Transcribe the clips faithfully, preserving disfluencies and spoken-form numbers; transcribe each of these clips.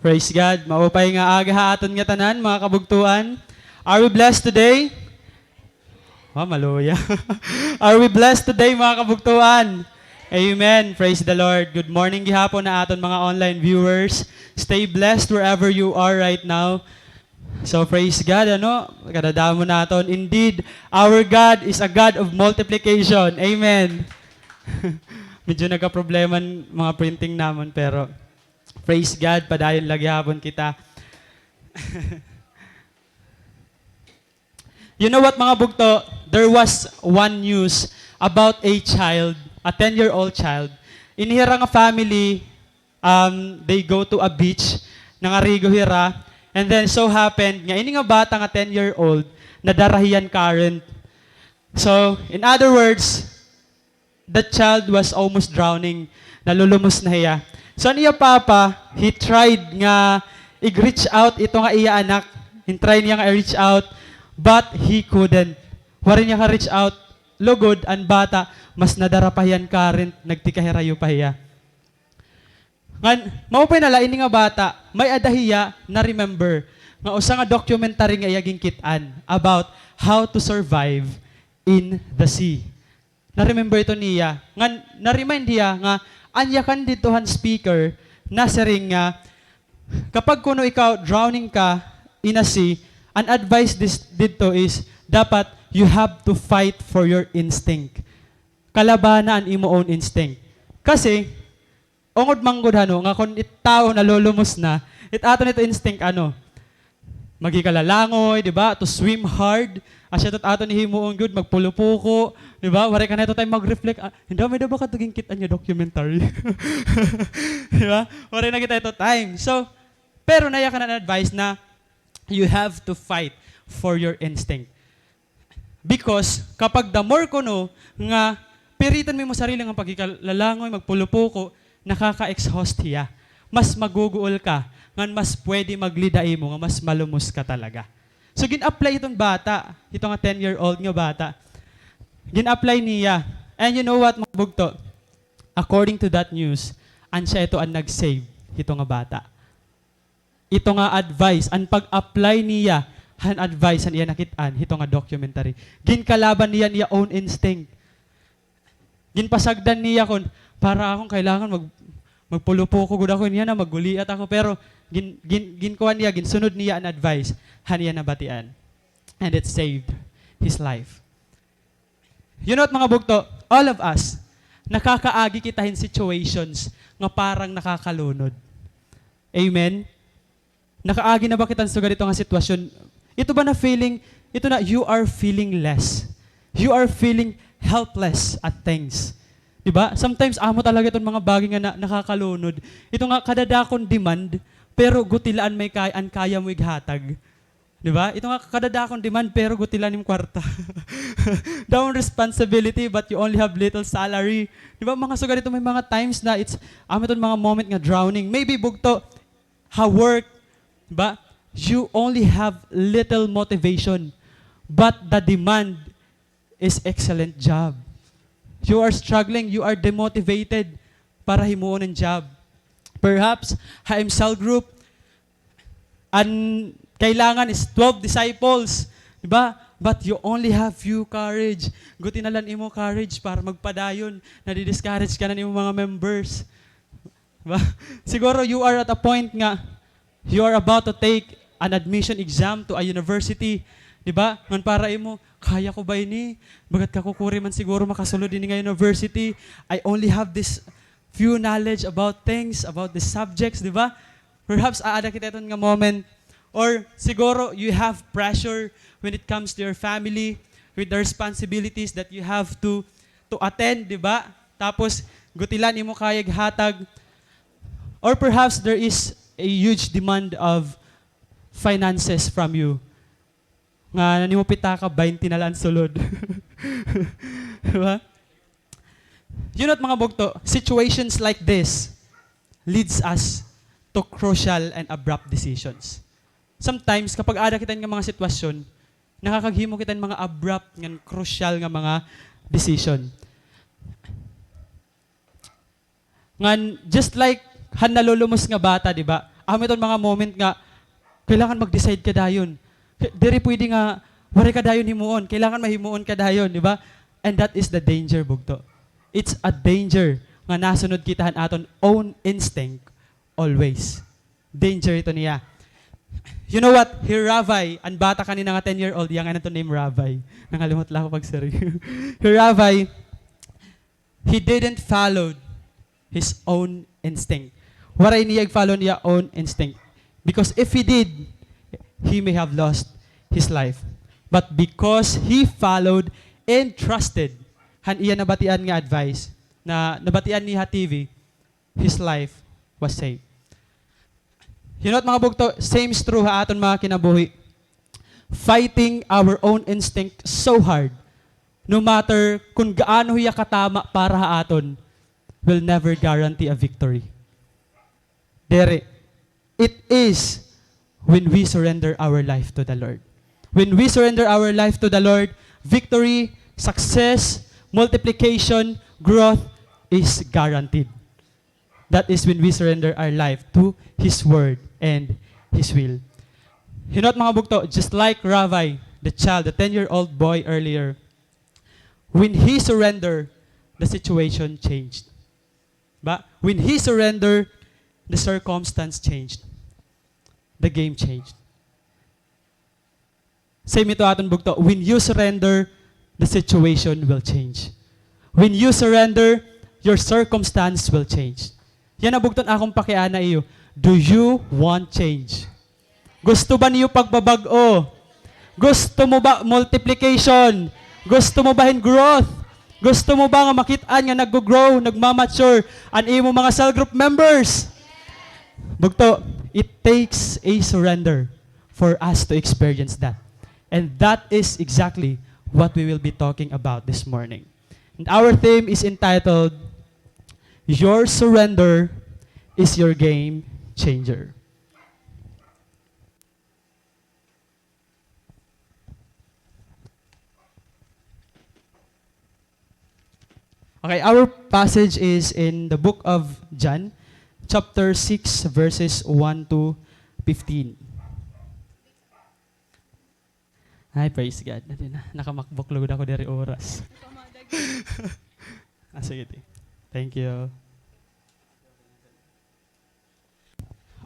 Praise God. Maupay nga aga ha aton ngatanan, mga kabugtoan. Are we blessed today? Wa, maluya. Are we blessed today, mga kabugtoan? Amen. Praise the Lord. Good morning gihapon ha aton mga online viewers. Stay blessed wherever you are right now. So, praise God, ano? Kadadamo naton. Indeed, our God is a God of multiplication. Amen. Medyo nagkaproblema an mga printing namon, pero praise God, padayon la gihapon kita. You know what, mga bugto? There was one news about a child, a ten-year-old child. Ini hira nga family, um, they go to a beach, nangarigo hira, and then so happened nga ini nga bata nga ten-year-old, nadara hiya han current. So, in other words, the child was almost drowning. Nalulumos na hiya. So, an iya papa, he tried nga i-reach out ito nga iya anak. Hin-try niya nga i-reach out, but he couldn't. Waray niya ka-reach out. Lugod, an bata, mas nadara pa hiya han current, nagtikahirayo pa hiya. Ngan, maupay na la ini nga bata, may-ada hiya na-remember nga usa nga documentary nga iya ginkit-an about how to survive in the sea. Na-remember ito niya. Ngan, na-remind hiya nga an yakan didto han speaker, nasiring nga, kapag kuno ikaw drowning ka in a sea, an advice dis-, didto is, dapat you have to fight for your instinct. Kalabana an imo own instinct. Kasi, ungod man gud, ano, nga kon it tawo nalulumos na, it aton ito instinct, ano, magkalalangoy, di ba? To swim hard. Asya ito it aton hihimuon gud, magpulupuko, di ba? Waray ka na ito time mag-reflect. Ah, hindi, may-ada ba kato ginkit-an nga documentary? Di ba? Waray na kita ito time. So, pero an iya kanan advice na you have to fight for your instinct. Because kapag the more kuno nga piriton mo imo sarili nga pagkikalalangoy, magpulupuko, nakaka-exhaust hiya. Mas maguguol ka, ngan mas pwede mag-lead ha imo nga mas malumos ka talaga. So, gin-apply iton bata, ito nga ten-year-old nga bata. Gin-apply niya. And you know what, mga bugto? According to that news, an siya ito an nag-save hito nga bata. Ito nga advice, an pag-apply niya han advice han iya nakit-an hito nga documentary. Ginkalaban niya an iya own instinct. Ginpasagdan niya kon para akon kailangan mag-, magpulupuko gud ako, niya na magguliat ako, pero gin-, gin-, ginkuan niya, ginsunod niya an advice han iya nabatian. And it saved his life. You know what, mga bugto? All of us, nakakaagi kita hin situations nga parang nakakalunod. Amen? Nakaagi na ba kita hin sugad hito nga sitwasyon? Ito ba na feeling, ito na, you are feeling less. You are feeling helpless at things. Di ba? Sometimes, amo talaga iton mga bagay nga na, nakakalunod. Ito nga, kadadakon demand, pero guti la an may kay-, an kaya mo ighatag. Di ba? Ito nga kadadakon demand, pero guti la an imo kwarta. Damo responsibility, but you only have little salary. Di ba? Mga sugad ito, may mga times na it's, amo iton mga moment nga drowning. Maybe bugto, ha work, di ba? You only have little motivation, but the demand is excellent job. You are struggling, you are demotivated para himuon an job. Perhaps, ha M cell group, an kailangan is twelve disciples, di ba? But you only have few courage. Guti na la an imo courage para magpadayon. Nadi-discourage ka na han imo mga members. Di ba? Siguro you are at a point nga you are about to take an admission exam to a university. Di ba? Ngan para imo, kaya ko ba ini? Bagat kakukuri man siguro makasulod ini nga university. I only have this few knowledge about things, about the subjects, di ba? Perhaps aada kita iton nga moment. Or siguro you have pressure when it comes to your family, with the responsibilities that you have to, to attend, di ba? Tapos, guti la an imo kaya ighatag. Or perhaps there is a huge demand of finances from you. Nga, an imo pitaka, baynte na la an sulod. Di ba? You know what, mga bugto, situations like this leads us to crucial and abrupt decisions. Sometimes, kapag aada kita nga mga sitwasyon, nakakaghimo kita hin mga abrupt ngan crucial nga mga decision. Ngan, just like han nalulumos nga bata, di ba? Amo iton mga moment nga kailangan mag-decide ka dayon. K-, diri pwede nga waray ka dayon himuon. Kailangan mahimuon ka dayon, di ba? And that is the danger, bugto. It's a danger nga nasunod kita han aton own instinct always. Danger ito niya. You know what? Hi Ravai, an bata kanina nga ten-year-old, iya ngay-an iton name Ravai. Nangalimot la ako pag-seryo. Hi Ravai, he didn't follow his own instinct. Waray niya ig-follow an iya own instinct. Because if he did, he may have lost his life. But because he followed and trusted han iya nabatian nga advice, na nabatian niya ha T V, his life was saved. You know what, mga bugto? Same is true ha aton mga kinabuhi. Fighting our own instinct so hard, no matter kun gaano hiya katama para ha aton, will never guarantee a victory. Diri. It is when we surrender our life to the Lord. When we surrender our life to the Lord, victory, success, multiplication, growth is guaranteed. That is when we surrender our life to His Word and His will. You know what, mga bugto? Just like Ravai, the child, the ten-year-old boy earlier, when he surrendered, the situation changed. Ba? When he surrendered, the circumstance changed. The game changed. Same ito aton bugto, when you surrender, the situation will change. When you surrender, your circumstance will change. Yana bugto an akon pakiana ha iyo. Do you want change? Gusto ba niyo pagbabag-o? Gusto mo ba multiplication? Gusto mo ba hin growth? Gusto mo ba nga makit-an nga naggo-grow, nagmamature an imo mga cell group members? Bugto, it takes a surrender for us to experience that. And that is exactly what we will be talking about this morning. And our theme is entitled, Your Surrender is Your Game Changer. Okay, our passage is in the book of John, chapter six, verses one to fifteen. Ay, praise God. Nakamakbok lugod ako diri oras. Ah, sige, ti. Thank you.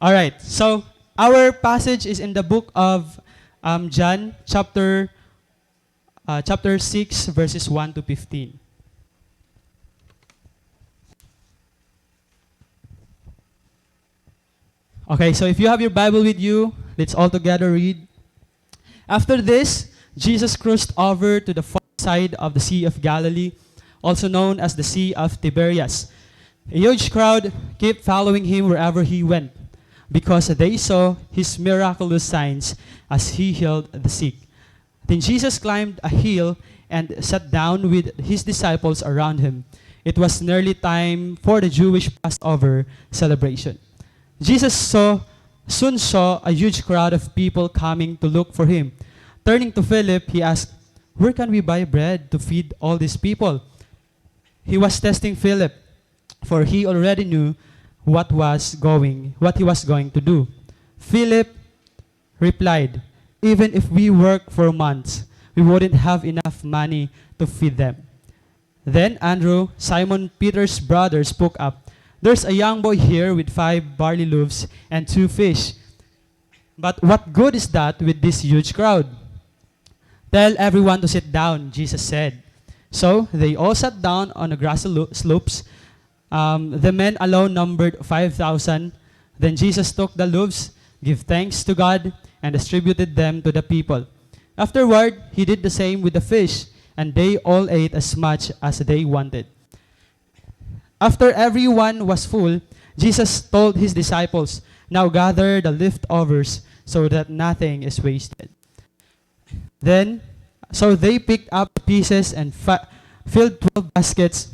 All right. So, our passage is in the book of, um, John, chapter, uh, chapter six, verses one to fifteen. Okay, so if you have your Bible with you, let's all together read. After this, Jesus crossed over to the far side of the Sea of Galilee, also known as the Sea of Tiberias. A huge crowd kept following him wherever he went, because they saw his miraculous signs as he healed the sick. Then Jesus climbed a hill and sat down with his disciples around him. It was nearly time for the Jewish Passover celebration. Jesus saw, soon saw a huge crowd of people coming to look for him. Turning to Philip, he asked, "Where can we buy bread to feed all these people?" He was testing Philip, for he already knew what was going, what he was going to do. Philip replied, "Even if we work for months, we wouldn't have enough money to feed them." Then Andrew, Simon Peter's brother, spoke up. "There's a young boy here with five barley loaves and two fish. But what good is that with this huge crowd?" "Tell everyone to sit down," Jesus said. So they all sat down on the grassy lo-, slopes. Um, the men alone numbered five thousand. Then Jesus took the loaves, gave thanks to God, and distributed them to the people. Afterward, he did the same with the fish, and they all ate as much as they wanted. After everyone was full, Jesus told his disciples, "Now gather the leftovers so that nothing is wasted." Then, so they picked up pieces and fa-, filled twelve baskets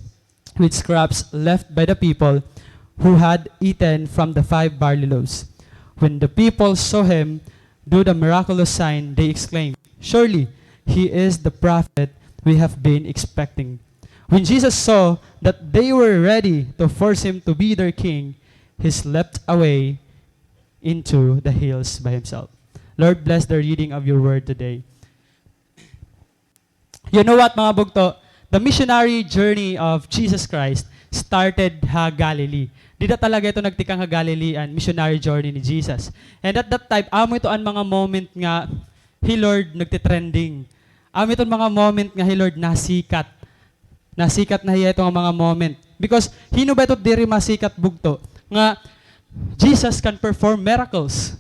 with scraps left by the people who had eaten from the five barley loaves. When the people saw him do the miraculous sign, they exclaimed, "Surely he is the prophet we have been expecting." When Jesus saw that they were ready to force him to be their king, he slipped away into the hills by himself. Lord, bless the reading of your word today. You know what, mga bugto? The missionary journey of Jesus Christ started ha Galilee. Dida talaga ito nagtikang ha Galilee an missionary journey ni Jesus. And at that time, amo ito an mga moment nga hi Lord nagtitrending. Amo iton mga moment nga hi Lord nasikat. Nasikat na hiya ito nga mga moment. Because hin-o ba ito diri masikat, bugto, nga Jesus can perform miracles.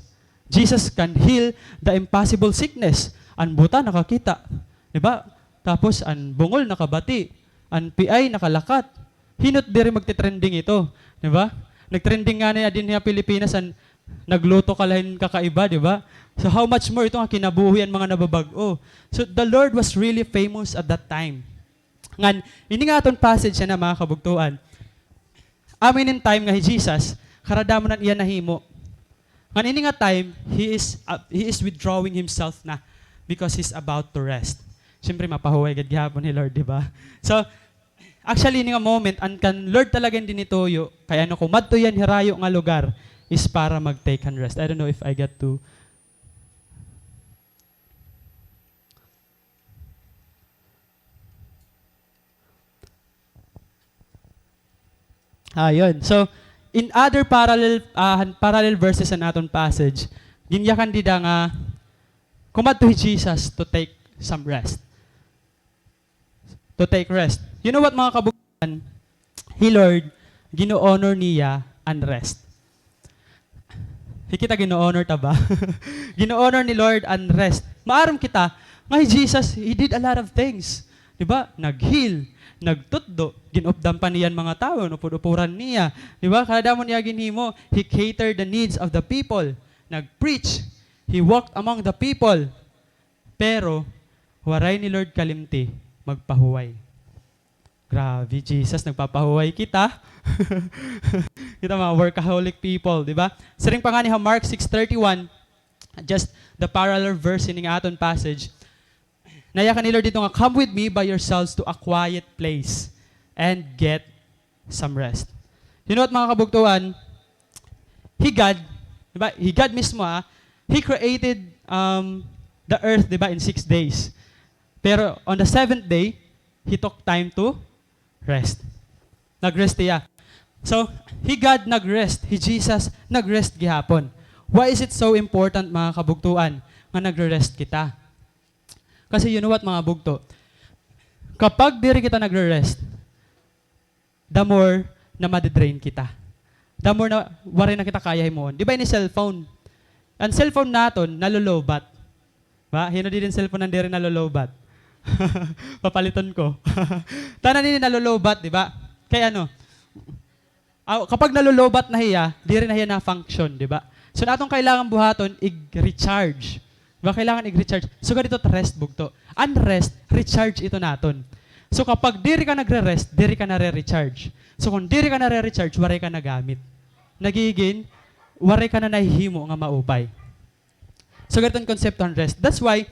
Jesus can heal the impossible sickness. An buta nakakita, di ba? Tapos an bungol nakabati, an piay nakalakat. Hin-o it diri magti-trending ito, di ba? Nag-trending ngani dinhi ha Pilipinas an nagluto ka la hin kakaiba, di ba? So how much more ito nga kinabuhi an mga nababag-o. So the Lord was really famous at that time. Ngan ini nga aton passage yana, mga kabugtoan, amo ini time nga hi Jesus, karada man an iya nahimo. Ngan ini nga time, he is, uh, he is withdrawing himself na because he's about to rest. Siyempre, mapahuway gad gihapon hi Lord, di ba? So, actually, ini nga moment, an kan Lord talaga ini dinhi tuyo, kay ano, kumadto hiya hin hirayo nga lugar is para mag-take an rest. I don't know if I got to Ah, yun. So, in other parallel, ah, parallel verses an aton passage, ginyakan dida nga kumadto hi Jesus to take some rest. To take rest. You know what, mga kabugtoan? Hi Lord, gino-honor niya an rest. Hi kita, gino-honor ta ba? Gino-honor ni Lord an rest. Maaram kita nga hi Jesus, he did a lot of things. Di ba? Nag-heal, nagtutdo, gin-updan pa niya an mga tawo, inupod-uporan niya. Di ba? Kada damo niya ginhimo, he catered the needs of the people. Nag-preach, he walked among the people. Pero, waray ni Lord kalimti magpahuway. Grabe, Jesus, nagpapahuway kita. Kita, mga workaholic people, di ba? Siring pa ngani ha Mark six thirty-one, just the parallel verse ini nga aton passage. Nayakan ni Lord didto nga, "Come with me by yourselves to a quiet place and get some rest." You know what, mga kabugtoan? Hi God, di ba? Hi God mismo, ah, He created, um, the earth, di ba, in six days. Pero on the seventh day, He took time to rest. Nag-rest hiya. So, hi God nag-rest, hi Jesus nag-rest gihapon. Why is it so important, mga kabugtoan, nga nagre-rest kita? Kasi you know what, mga bugto? Kapag diri kita nagre-rest, the more na madidrain kita. The more na waray na kita kaya himuon. Di ba ini cellphone? An cellphone naton, nalolobat. Ba? Hin-o didi an cellphone nga diri nalolobat? Papaliton ko. Tanan ini nalolobat, di ba? Kay ano? Aw, kapag nalolobat na hiya, diri na hiya na-function, di ba? So, an aton kailangan buhaton, ig-recharge. Di ba? Kailangan ig-recharge. Sugad hito, rest, bugto. An rest, recharge ito naton. So, kapag diri ka nagre-rest, diri ka nare-recharge. So, kung diri ka nare-recharge, waray ka nagamit. Nagigin, waray ka na nahihimo nga maupay. So, ganito an konsepto han rest. That's why,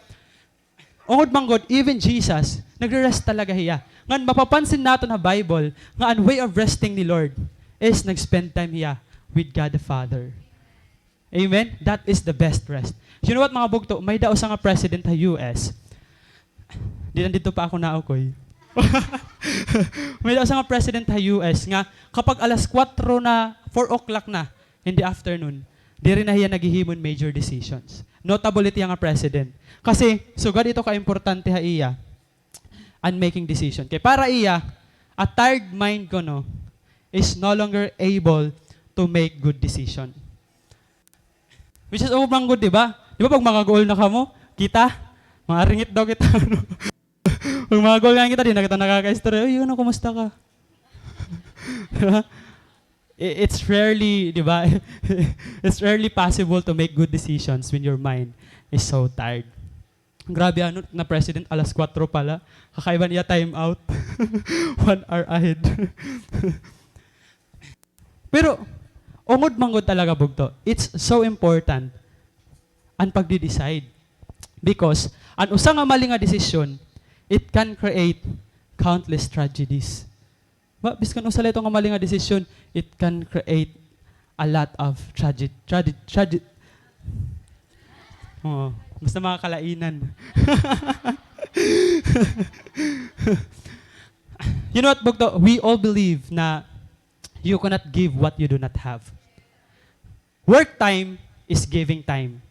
ungod man gud, even Jesus, nagre-rest talaga hiya. Ngan mapapansin naton ha Bible nga an way of resting ni Lord is nag-spend time hiya with God the Father. Amen? That is the best rest. You know what, mga bugto? May-ada usa nga president ha U S. Di, nandito pa ako naukoy. May-ada usa nga president ha U S nga kapag alas kwatro na, four o'clock na, in the afternoon, diri na hiya naghihimo hin major decisions. Notable it iya nga president. Kasi, sugad ito kaimportante ha iya, an making decision. Kay para iya, a tired mind kuno is no longer able to make good decision. Which is, ungod man gud, di ba? Di ba pag mangaguol na kamo, kita, mangaringit daw kita, ano? Pag mangaguol na kita, di na kita nakakaistorya, "Uy, ano, kumusta ka?" Di ba? I-, it's rarely, di ba? It's rarely possible to make good decisions when your mind is so tired. Grabe, ano, na president, alas kwatro pa la. Kakaiba niya time out. One hour ahead. Pero, ungod man gud talaga, bugto, it's so important an pagde-decide. Because, an usa nga mali nga desisyon, it can create countless tragedies. Ba, biskan usa la ito nga mali nga desisyon, it can create a lot of tragedy, tragedy, tragedy. Oo, basta mga kalainan. You know what, bugto? We all believe na you cannot give what you do not have. Work time is giving time.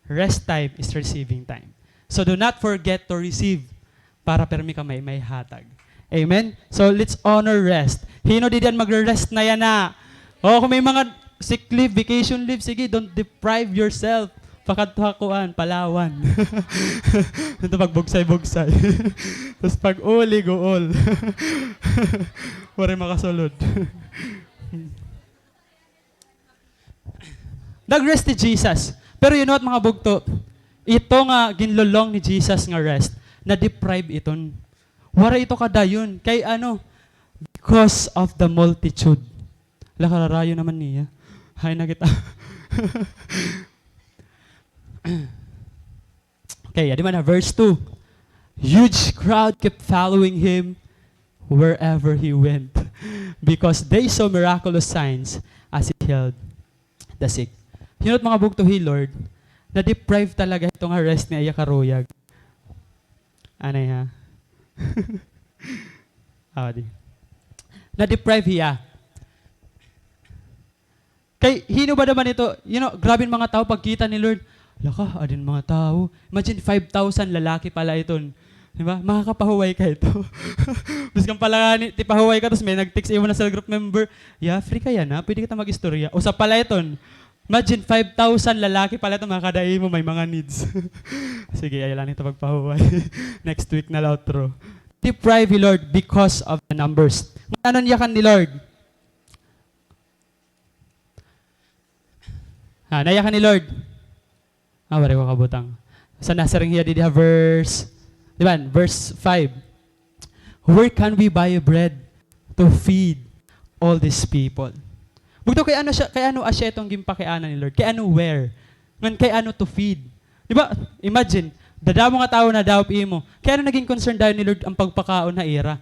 Rest time is receiving time. So do not forget to receive para permi ka may, may hatag. Amen? So let's honor rest. Hino di diyan magre-rest na yana? O, kung may mga sick leave, vacation leave, sige, don't deprive yourself. Pakadto ha kuan, Palawan. Dito pagbugsay-bugsay. Tapos pag-uli, guol. Waray makasulod. Nag-rest si Jesus. Pero you know what, mga bugto? Ito nga ginlolong ni Jesus nga rest, na-deprive iton. Waray ito kadayon. Kay ano? Because of the multitude. Hala, kararayo naman niya. Hay na kita. Okay, adi man ha, verse two. Huge crowd kept following him wherever he went because they saw miraculous signs as he healed the sick. You know what, mga bugto, hi Lord, na-deprive talaga ito nga rest ni iya karuyag. Anay ha? Aw, di. Na-deprive hiya. Kay hino ba naman ito, you know, grabe an mga tawo pagkita ni Lord. Hala ka, adin mga tawo. Imagine, five thousand lalaki pala iton. Di ba? Makakapahuway ka ito. Biskan pala ngani, tipahuway ka, tapos may nag-text imo na cell group member, "Ya, free ka yana, pwede kita mag-istorya." Usa pala iton. Imagine, five thousand lalaki pala iton, makada imo, may mga needs. Sige, ayaw la ito pagpahuway. Next week na la otro. Deprive hi Lord because of the numbers. Ngan ano an yakan ni Lord? Ha, nayakan ni Lord. Ah, waray ko kabutang. Sa nasiring hiya didi ha verse, di ba? Verse five. Where can we buy bread to feed all these people? Bugto, kay ano siya, kay ano asya iton ginpakiana ni Lord? Kay ano where? Ngan kay ano to feed? Di ba? Imagine, dadamo nga tawo nadawop imo. Kay ano nagin concern dayon ni Lord an pagpakaon ha ira?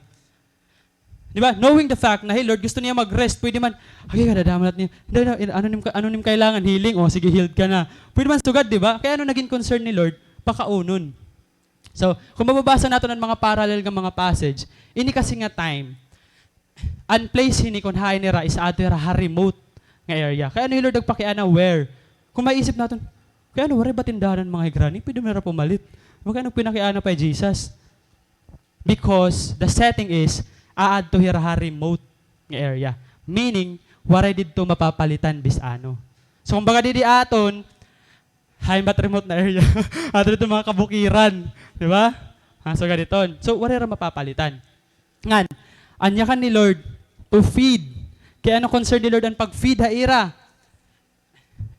Di ba? Knowing the fact na hi Lord gusto niya mag-rest, pwede man, "Ay, kadadamo na't niya. Hindi, no, ano nim, ano nim kailangan? Healing? O, sige, healed ka na." Pwede man sugad, di ba? Kay ano nagin concern ni Lord? Pakaunon. So, kung mababasa naton an mga parallel nga mga passage, ini kasi nga time, an place hini kon hain hira is adto hira ha remote nga area. Kay ano hi Lord nagpakiana where? Kung maisip naton, kay ano waray ba tindahan an mga higra ni? Pwede man hira pumalit. Kay ano pinakiana pa hi Jesus? Because the setting is, aadto hira ha remote nga area. Meaning, waray didto mapapalitan bisan ano. So, kumbaga didi aton, hain ba't remote na area? Ato didto mga kabukiran, di ba? Ha, so, ganiton. So, waray hira mapapalitan. Ngan, an yakan ni Lord, to feed. Kay ano concern ni Lord an pag-feed ha ira?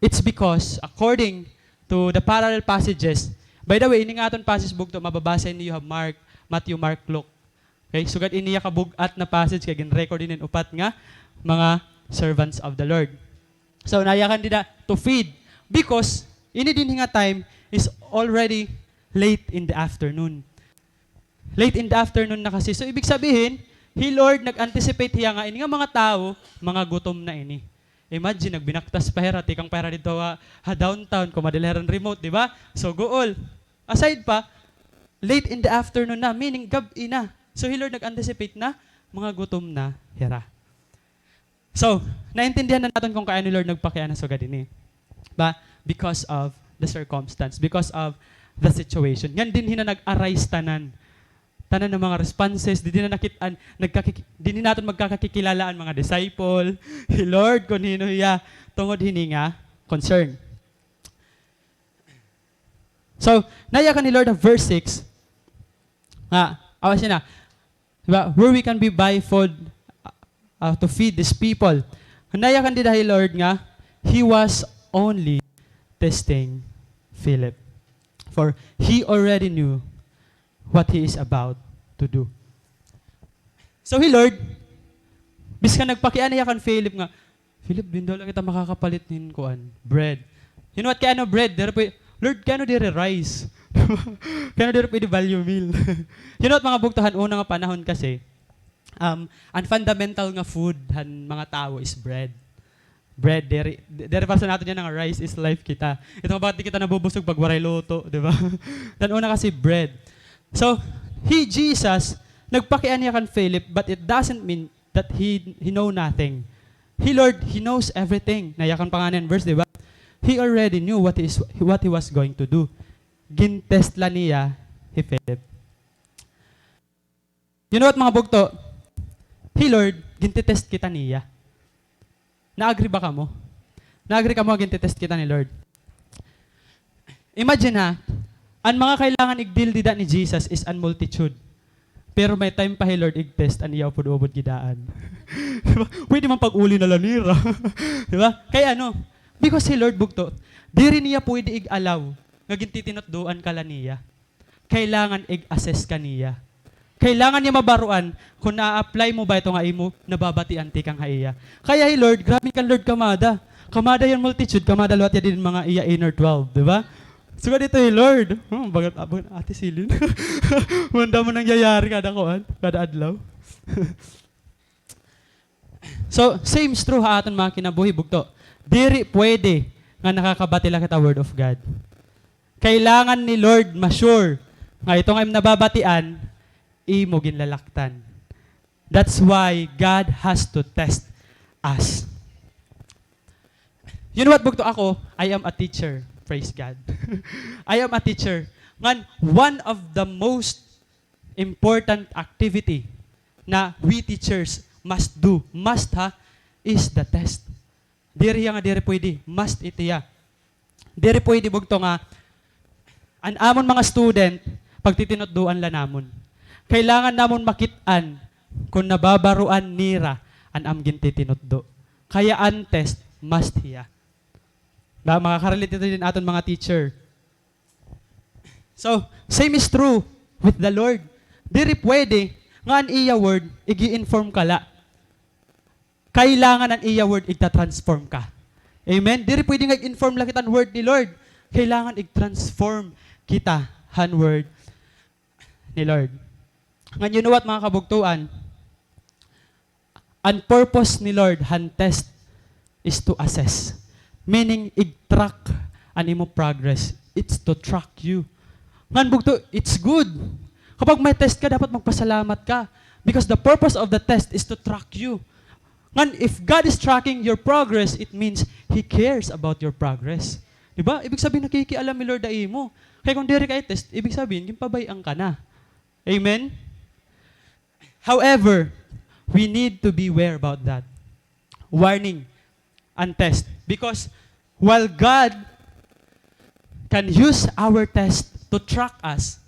It's because, according to the parallel passages, by the way, ini nga aton passage bugto, mababasa niyo ha Mark, Matthew, Mark, Luke. Okay? Sugad ini iya kabug-at na passage kay gin-record ini hin upat nga mga servants of the Lord. So, nayakan dida to feed because ini dinhi nga time is already late in the afternoon. Late in the afternoon na kasi. So, ibig sabihin, hi Lord nag-anticipate hiya nga ini nga mga tawo, mga gutom na ini. Imagine, nagbinaktas pa hira, tikang pa hira didto ha, ha downtown, kumadto la hira hin remote, di ba? So, guol. Aside pa, late in the afternoon na, meaning gab-i na. So, hi Lord nag-anticipate na, mga gutom na hira. So, naintindihan na naton kon kay ano hi Lord nagpakiana sugad hini. Ba? Because of the circumstance, because of the situation. Ngan dinhi na nag-arise tanan. Tanan nga mga responses, didi na nakit-an, nagkakiki-, dinhi naton magkakakikilala an mga disciple, hi Lord, kon hin-o hiya, tungod hini nga concern. So, nayakan hi Lord ha verse six, nga, awa siya na, Di ba? Where we can be buy food, uh, uh, to feed these people. Nayakan dida hi Lord nga, he was only testing Philip. For he already knew what he is about to do. So hi Lord, biskan nagpakiana hiya kan Philip nga, Philip, diin daw la kita makakapalit hin kuan, bread. You know what, kay ano bread? Diri pwede, Lord, kay ano diri rice? Kay ano diri pwede value meal? You know what, mga bugto, han una nga panahon kasi, um, an fundamental nga food han mga tawo is bread. Bread, diri, diri para sa naton yana nga rice is life kita. Ito nga bakit di kita nabubusog pag waray luto, di ba? Tan-aw na kasi bread. So, he, Jesus, nagpakiana hiya kan Philip, but it doesn't mean that he, he know nothing. He, Lord, he knows everything. Nayakan pa ngani an verse, di ba? He already knew what he is, what he was going to do. Gin-test la niya hi Philip. You know what, mga bugto? Hi Lord, gintitest kita niya. Na-agree ba kamo? Na-agree kamo nga gintitest kita ni Lord? Imagine ha, an mga kailangan igdeal dida ni Jesus is an multitude. Pero may time pa hi Lord igtest an iya upod-upod gidaan. Di ba? Pwede man pag-uli na la nira. Di ba? Kay ano? Because hi Lord, bugto, diri niya pwede ig-allow nga gintitinutdoan ka la niya. Kailangan ig-assess ka niya. Kailangan niya mabaroan kon naa-apply mo ba ito nga imo nababatian tikang ha iya. Kaya hi Lord, grabe kan Lord kamada. Kamada hiya han multitude, kamada liwat hiya dida hin mga iya inner twelve, di ba? Sugad ito hi Lord. Hmm, bakit, ah, bakit Ate Celine? Manda mo nangyayari kada kuan, kada adlaw. So, same is true ha aton mga kinabuhi, bugto. Diri pwede nga nakakabati la kita Word of God. Kailangan ni Lord ma-sure nga ito nga im nababatian, imo ginlalaktan. That's why God has to test us. You know what, bugto, ako, I am a teacher. Praise God. I am a teacher. Ngan, one of the most important activity na we teachers must do, must ha, is the test. Diri hiya nga diri pwede, must it hiya. Diri pwede, bugto, nga an amon mga student, pagtitinutdoan la namon. Kailangan namon makit-an kon nababaroan nira an am gintitinutdo. Kaya an test, must hiya. Ba, makaka-relate ito dida han aton mga teacher. So, same is true with the Lord. Diri pwede nga an iya word, ig-i-inform ka la. Kailangan an iya word, igta-transform ka. Amen? Diri pwede nga ig-inform la kita han word ni Lord. Kailangan ig-transform kita han word ni Lord. Ngan, you know what, mga kabugtoan? An purpose ni Lord han test is to assess. Meaning, ig-track an imo progress. It's to track you. Ngan, bugto, it's good. Kapag may test ka, dapat magpasalamat ka. Because the purpose of the test is to track you. Ngan, if God is tracking your progress, it means He cares about your progress. Di ba? Ibig sabihin, nakikialam hi Lord ha imo. Kaya kung diri ka i-test, ibig sabihin, ginpabay-an ka na. Amen? However, we need to beware about that. Warning an test. Because while God can use our test to track us,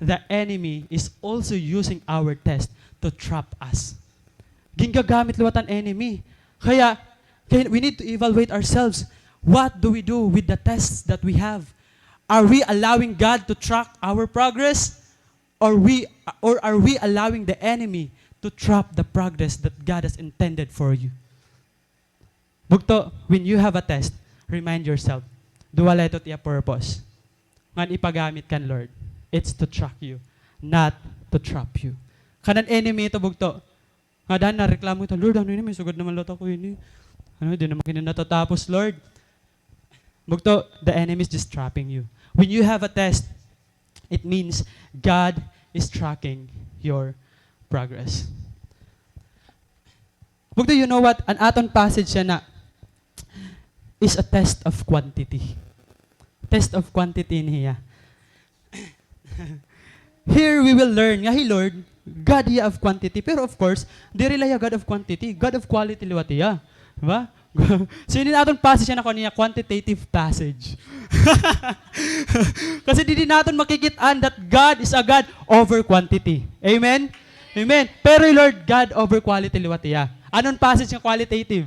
the enemy is also using our test to trap us. Gingagamit liwat han enemy. Kaya, kaya we need to evaluate ourselves. What do we do with the tests that we have? Are we allowing God to track our progress? Or we, or are we allowing the enemy to trap the progress that God has intended for you? Bugto, when you have a test, remind yourself, duha la ito it iya purpose. Ngan ipagamit kan Lord. It's to track you, not to trap you. Kanan enemy ito, bugto. Ngada nareklamo kita, "Lord, ano ini? May sugad naman la it ako ini. Ano, di naman kini natatapos, Lord." Bugto, the enemy is just trapping you. When you have a test, it means God is tracking your progress. Bugto, you know what? An aton passage yana is a test of quantity. Test of quantity ini hiya. Here we will learn nga hi Lord, God hiya of quantity. Pero of course, diri la hiya God of quantity. God of quality liwat hiya. Di ba? So, ini aton passage yana, kuan niya, quantitative passage. Kasi didi naton makikit-an that God is a God over quantity. Amen? Amen. Pero hi Lord, God over quality liwat hiya. Ano an passage nga qualitative?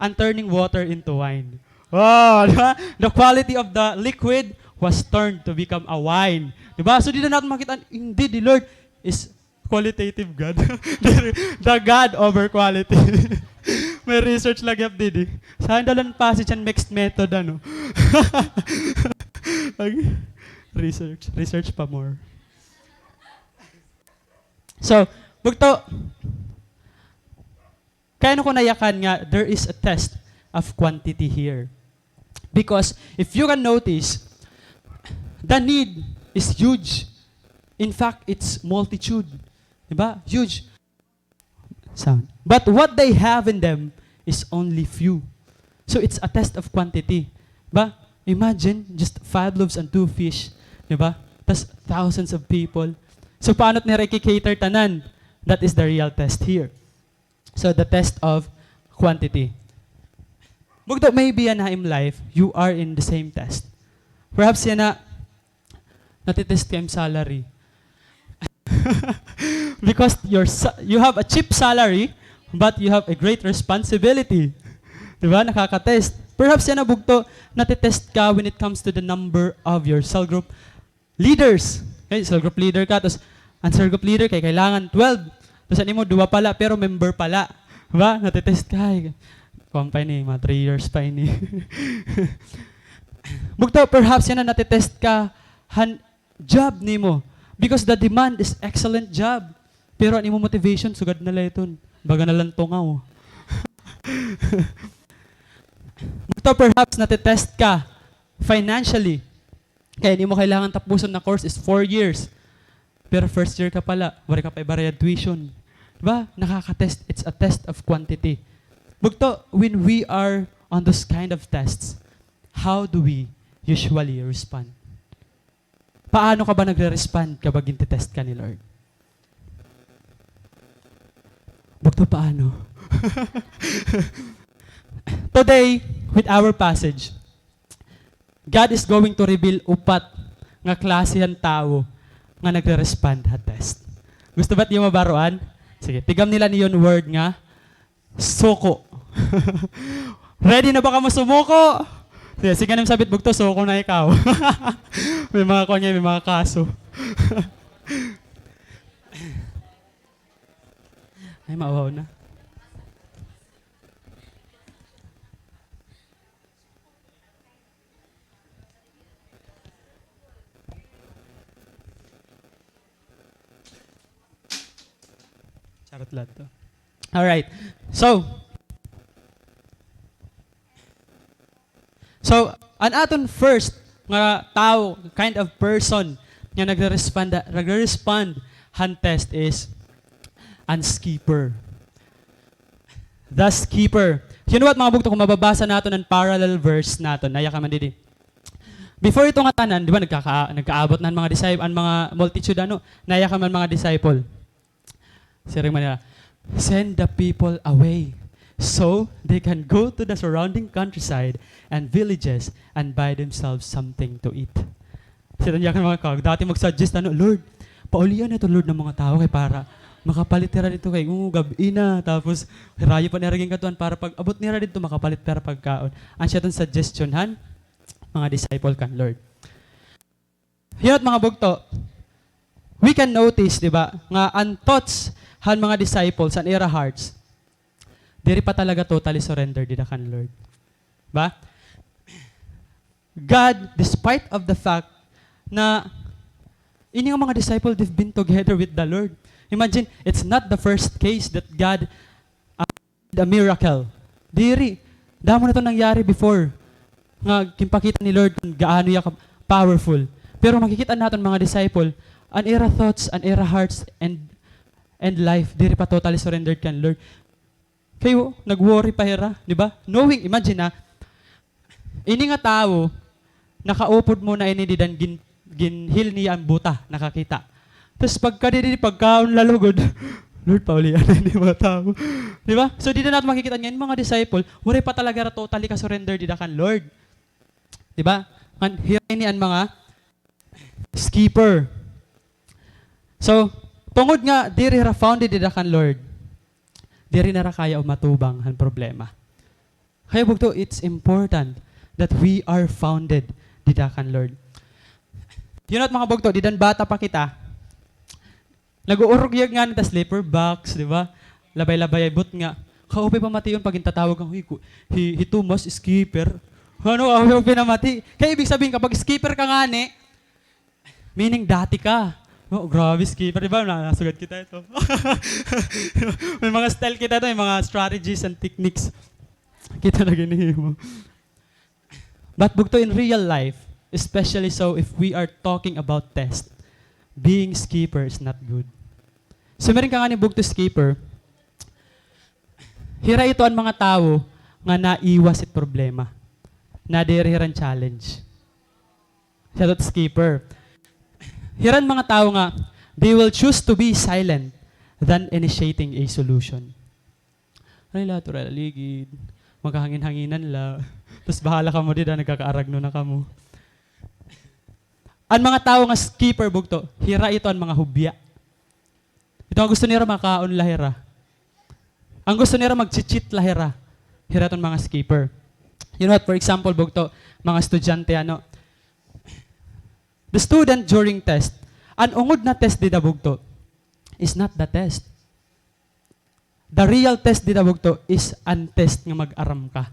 An turning water into wine. Wow, di ba? The quality of the liquid was turned to become a wine. Di ba? So, didi naton makit-an, indeed, the Lord is qualitative God. The God over quality. May research la gihap didi. Sa dalan passage an mixed method, ano? Research, research pa more. So, bugto, kay ano ko nayakan nga there is a test of quantity here. Because if you can notice, the need is huge. In fact, it's multitude. Di ba? Huge. Sound. But what they have in them is only few. So it's a test of quantity. Ba? Imagine, just five loaves and two fish. Di ba? Tas thousands of people. So paano nira i-cater tanan? That is the real test here. So the test of quantity. Bugto, maybe yana ha im life, you are in the same test. Perhaps yana, natitest ka im salary. Because your sa-, you have a cheap salary, but you have a great responsibility. Di ba? Nakaka-test. Perhaps yana, bugto, natitest ka when it comes to the number of your cell group leaders. Okay, cell group leader ka, tas an cell group leader kay kailangan twelve. Tas an imo, duha pa la, pero member pa la. Ba? Natitest ka. Ay, kuwan pa ini, mga three years pa ini. Bugto, perhaps yana, natitest ka han job nimo. Because the demand is excellent job. Pero an imo motivation, sugad na la iton. Baga na lang tungaw. Bugto, perhaps natitest ka financially. Kay an imo kailangan tapuson na course is four years. Pero first year ka pa la, waray ka pa ibarayad tuition. Di ba? Nakaka-test. It's a test of quantity. Bugto, when we are on those kind of tests, how do we usually respond? Paano ka ba nagre-respond kapag gintetest ka ni Lord? Bugto, paano? Today, with our passage, God is going to reveal upat nga klase han tawo nga nagre-respond ha test. Gusto ba niyo mabaroan? Sige, tigam nila niyo an word nga suko. Ready na ba kamo sumuko? Sige, sige, ngan im sabit, bugto, suko na ikaw. May mga kuan niya, may mga kaso. Ay, mauhaw na. Charot la ito. Alright. So, so, an aton first nga tawo, kind of person, nga nagre-respond, nagre-respond han test is an skipper. The skipper. You know what, mga bugto, kung mababasa naton an parallel verse naton, naya ka man didi. Before ito ngatanan, di ba, nagkaka-, nagkaabot na an mga disciple, an mga multitude, ano, naya ka man mga disciple. Siring man nira, "Send the people away so they can go to the surrounding countryside and villages and buy themselves something to eat." Siring niya kan mga kag-, dati mag-suggest, ano, "Lord, paulian na ito, Lord, ng mga tao kay para makapalit hira didto kay, oo, gab-i na." Tapos, hirayo pa nira ginkadtuan para pag-abot nira didto, makapalit pa hira pagkaon. An siya iton suggestion han mga disciple kan Lord. Yun at mga bugto, we can notice, di ba, nga an thoughts han mga disciples, an ira hearts, diri pa talaga totally surrender dida kan Lord. Ba? God, despite of the fact na ini nga mga disciple, they've been together with the Lord. Imagine, it's not the first case that God a miracle. Diri. Damo na ito nangyari before nga ginpakita ni Lord kon gaano hiya ka powerful. Pero makikita naton mga disciple, an ira thoughts, an ira hearts, and, and life, diri pa totally surrendered kan Lord. Kay, oh, nag-worry pa hira, di ba? Knowing, imagine na, ini nga tawo, nakaupod muna ini dida, gin-, gin-heal niya an buta, nakakita. Tas pagkadidi, pagkaon la lugod, "Lord, paulian na ini mga tawo." Di ba? So, dida naton makikita nga an mga disciple, waray pa talaga hira totally ka-surrender dida kan Lord. Di ba? Ngan, hira ini an mga skipper. So, tungod nga diri hira founded dida kan Lord, diri na hira kaya umatubang han problema. Kaya, bugto, it's important that we are founded dida kan Lord. You know what, mga bugto, dida bata pa kita, nag-uurugyag ngani ta slipper box, di ba? Labay-labay ay butnga. Kaupay pamation pag gintatawag ka, "Hoy, ku-, hi, hi Tomas, skipper." Ano, kaupay pamati. Kaya ibig sabihin, kapag skipper ka ngani, meaning, dati ka. Oh, grabe, skipper. Di ba, na-, nasugad kita ito. May mga style kita ito, may mga strategies and techniques. Kita na ginhimo. But bugto, in real life, especially so if we are talking about test, being skipper is not good. Sumiring ka ngani bugto skipper, hira ito an mga tawo nga naiwas it problema. Nadiri hira han challenge. Siya ito skipper. Hira an mga tawo nga they will choose to be silent than initiating a solution. Ay, lahat, wala ligid. Magkahangin-hanginan la. Tapos bahala kamo dida, nagkakaaragno na kamo. An mga tawo nga skipper bugto, hira ito an mga hubya. Ito nga gusto nira makaon la hira. An gusto nira mag-cheat la hira. Hira iton mga skipper. You know what? For example, bugto, mga estudyante, ano, the student during test, an ungod na test dida bugto is not the test. The real test dida bugto is an test nga mag-aram ka.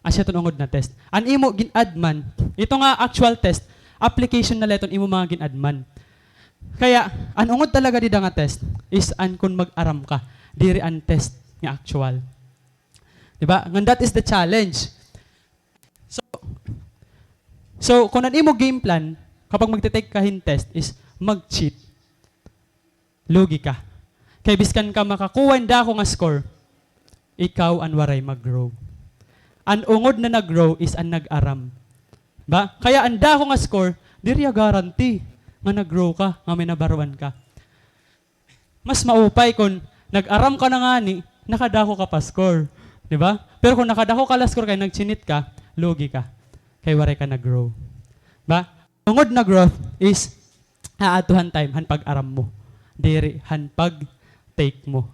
Asya iton ungod na test. An imo gin-add man, ito nga actual test, application na la iton imo mga gin-add man. Kaya, an ungod talaga dida nga test is an kon mag-aram ka, diri an test nga actual. Di ba? Ngan that is the challenge. So, so kon an imo game plan, kapag magte-take ka hin test is mag-cheat, lugi ka. Kay biskan ka makakuha hin dako nga score, ikaw an waray mag-grow. An ungod na nag-grow is an nag-aram. Ba? Kaya an dako nga score, diri hiya guarantee nga nag-grow ka, nga may nabaruan ka. Mas maupay kon nag-aram ka na ngani, nakadako ka pa score. Di ba? Pero kon nakadako ka la score kay nagchinit ka, lugi ka. Kay waray ka nag-grow. Ba? Ungod na growth is aadto han time han pag-aram mo. Diri han pag-take mo.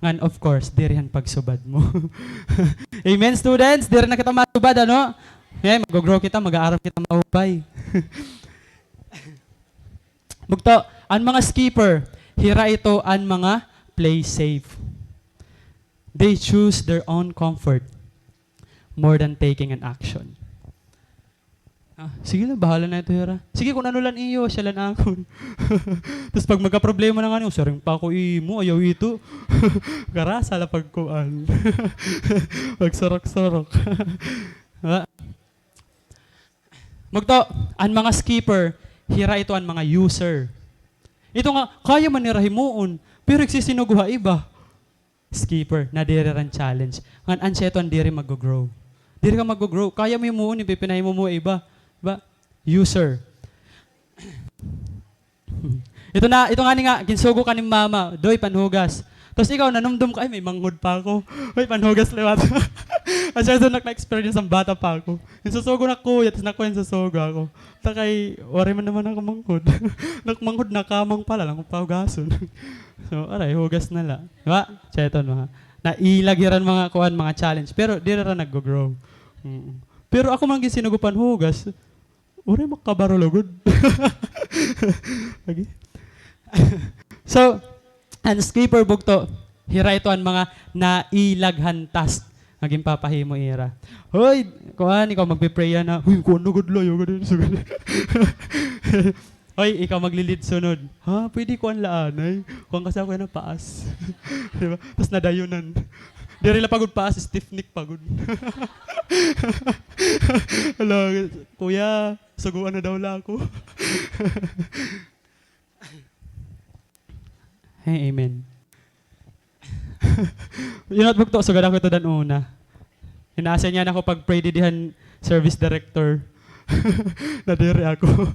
Ngan, of course, diri han pagsubad mo. Amen, students? Diri na kita masubad, ano? Ngayon, mag-grow kita, mag-aaram kita maupay. Bugto, an mga skipper, hira ito an mga play safe. They choose their own comfort more than taking an action. Ah, sige la, bahala na ito, hira. Sige, kon ano la an iyo, asya la an akon. Tas pag magkaproblema na ngani, "O, siring pa ako imo, ayaw ito." Karasa la pagkuan. Pagsurok-surok. Diba? Bugto, an mga skipper, hira ito an mga user. Ito nga, kaya man nira himuon, pero igsisinugo ha iba. Skipper, nadiri hira hin challenge. Ngan asya ito an diri maggo-grow. Diri ka maggo-grow. Kaya mo himuon, ipipinahimo mo ha iba. Ba? User. Ito na, ito ngani nga, ginsugo ka ni mama, "Doy, panhugas." Tapos ikaw, nanumdom ka, "Ay, may manghod pa ako. Uy, panhugas liwat." Asya ito an na-experience an bata pa ako. Ginsusugo na kuya, tapos nakuya ginsusugo ako. Ta kay, waray man naman ako manghod. Nak manghod na kamang pala, lang pahugason. So, aray, hugas na la. Diba? Cheton, mga. Nailag hira han mga kuan, mga challenge. Pero, diri hira naggo-grow. Mm. Pero ako man ginsinugo panhugas, waray makabaro lugod. Lagi. So, an skipper bugto, hira ito an mga nailag han task nga ginpapahimo ira. Hoy, kuan, ikaw magpe-pray yana. Hoy, kuan na gud la, ayaw gud, sugad. Hoy, ikaw maglilid sunod. Ha, pwede kuan la anay. Kuan kasi ako yana paas. Diba? Tas nadayunan. Diri la pa gud paas, stiff neck pa gud. Hala, kuya, suguan na daw la ako. Hey, amen. You know what, bugto, sugad ako ito dan una. Inaasya niya na ako pag-pray didi han service director. Nadiri ako.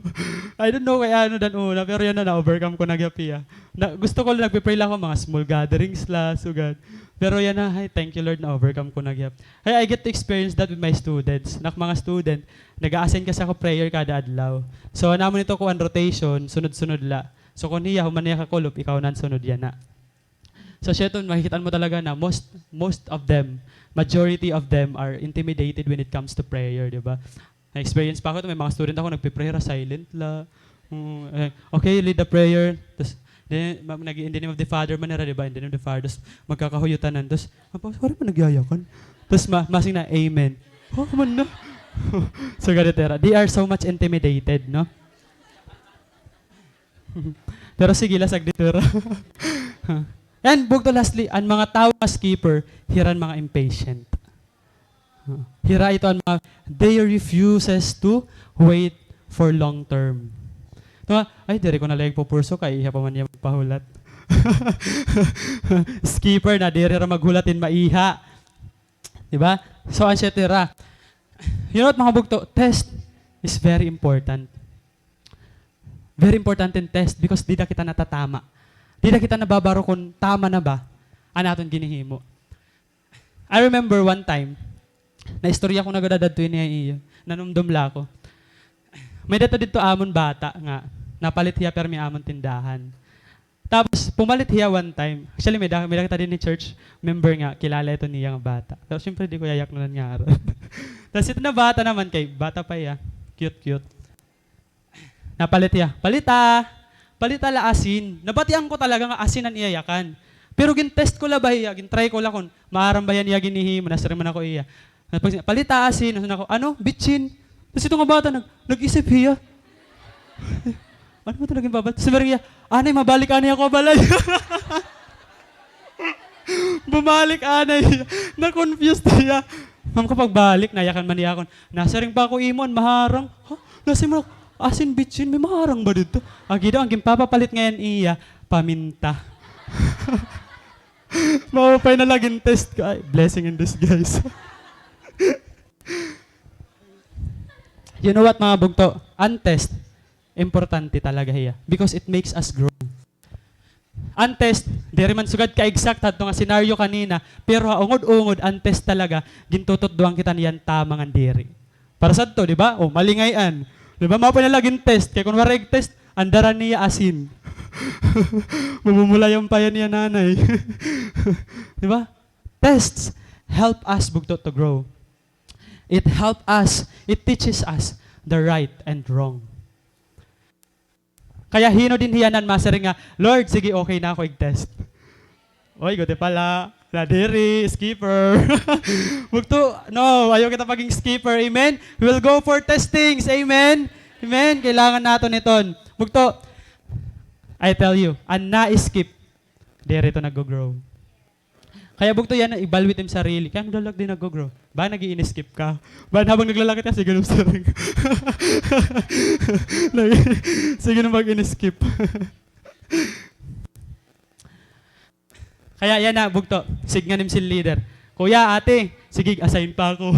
I don't know kay ano dan una, pero yana, na-overcome ko na gihap hiya. Na, gusto ko la, nagpe-pray la ako, mga small gatherings la, sugad. Pero yana, ay, thank you, Lord, na-overcome ko na gihap. Ay, I get to experience that with my students. Nak mga student, nag-a-assign kasi ako prayer kada adlaw. So, an amon ito kuan, rotation, sunod-sunod la. So, kon hiya, human hiya kakulop, ikaw na an sunod yana. So, siya ito, makikita mo talaga na most, most of them, majority of them are intimidated when it comes to prayer, di ba? Na-experience pa ako, may mga student ako, nagpe-pray hira, silent la. Mm, eh, "Okay, lead the prayer." Tapos, then, ma-, nag-, "In the name of the Father," man hira, di ba? "In the name of the Father." Tapos, magkakahuyutanan. Tapos, "Apa, sorry pa, nagyayakan." Tapos, ma-, masing na, "Amen." Oh, man na. So, ganito hira. They are so much intimidated, no? Pero sige la, saglit, pero And bugto, lastly, an mga tawo nga skipper, hira an mga impatient. Hira ito an mga, they refuses to wait for long term. Ito nga, "Ay, diri ko na la igpupurso kay iha pa man iya magpahulat." Skipper na, diri ra maghulat hin maiha. Di ba? So, an siya tira. You know what, mga bugto? Test is very important. Very important in test because dida kita natatama. Dida kita nababaro kon tama na ba an aton ginhihimo. I remember one time, naistorya ko na gud adto ini ha iyo. Nanumdom la ako. May-ada didto amon bata nga napalit hiya pirmi ha amon tindahan. Tapos, pumalit hiya one time. Actually, may-ada, may-ada kita dinhi church member nga kilala ito niya nga bata. Pero siyempre, di ko yayaknan ngaran. Tapos ito na bata naman kay, bata pa hiya. Cute, cute. Napalit hiya. "Palita! Palita la asin." Nabatian ko talaga nga asin an iya yakan. Pero gin-test ko la ba hiya, gin-try ko la kon maaram ba hiya an iya ginhihimo, nasiring man ako hiya. Tapos, "Palita asin." Nasiring ako, "Ano? Bitsin?" Tapos ito nga bata, nag-, nag-isip hiya. "Ano ba talaga an babato?" Siring hiya, "Anay, mabalik anay ako ha balay." Bumalik anay hiya. Na-confused hiya. Ma'am, ko pagbalik, nayakan man hiya akon. "Nasiring pa ako imo an maharang." Ha? Nasiring man ako, asin bitsin, may maharang ba didto? Agi daw, an ginpapapalit ngay-an iya, paminta. Maupay na la gin-test ko. Ay, blessing in disguise. You know what, mga bugto? An test, importante talaga hiya. Because it makes us grow. An test, diri man sugad ka-exact hadto nga senaryo kanina, pero ha ungod-ungod, an test talaga, gintututdoan kita niyan tama ngan diri. Para sadto, di ba? O, mali ngay-an. Di ba? Maupay na la gin-test. Kay kon waray test, andara niya asin. Mamumulayan pa hiya niya nanay. Di ba? Tests help us, bugto, to grow. It help us, it teaches us the right and wrong. Kaya hin-o dinhi yana an masiring nga, "Lord, sige, okay na ako ig-test." Oy, guti pa la. Nadiri, skipper. Bugto, no, ayaw kita paging skipper. Amen? We'll go for testings. Amen? Amen? Kailangan naton iton. Bugto, I tell you, an na-skip, diri ito nag-grow. Kaya bugto yana, ibalwit im sarili. Kay ano la la it di nag-grow? Ba, nag-i-skip ka? Ba, habang naglalakad ka, sige, nag-, sige na mag-skip. Kaya yana, bugto, sidngan im cell leader. "Kuya, ate, sige, assign pa ako.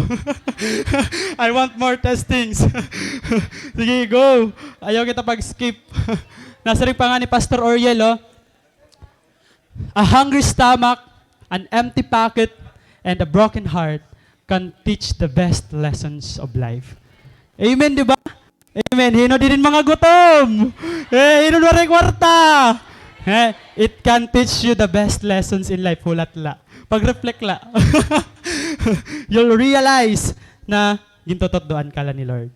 I want more testings." Sige, go. Ayaw kita pag-skip. Nasiring pa ngani Pastor Oriel, oh. A hungry stomach, an empty pocket, and a broken heart can teach the best lessons of life. Amen, di ba? Amen. Hin-o dinhi an mga gutom? Eh, hin-o an waray kwarta? Eh, it can teach you the best lessons in life. Hulat la. Pag-reflect la. You'll realize na gintututdoan ka la ni Lord.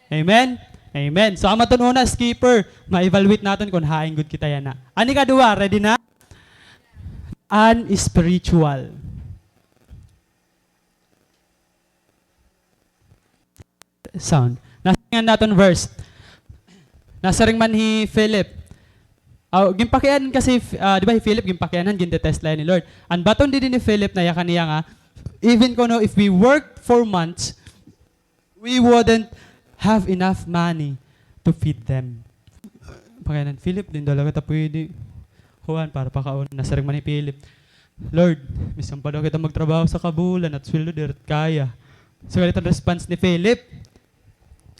Amen? Amen. So, an aton una, skipper, ma-evaluate naton kon hain gud kita yana. An ikaduha, ready na? An spiritual. Sound. Nasiring an aton verse. Nasiring man hi Philip. Aw, ginpakianhan kasi, ah, di ba, hi Philip, ginpakianhan, gin-test la hiya ni Lord. An baton didi ni Philip, nayakan niya nga, even kuno if we work for months, we wouldn't have enough money to feed them. Pakianhan, "Philip, diri daw la kita pwede kuan para pakaon." Nasiring man hi Philip, "Lord, miskan pa daw kita magtrabaho usa ka bulan, an sweldo diri kaya." So, ganito an response ni Philip.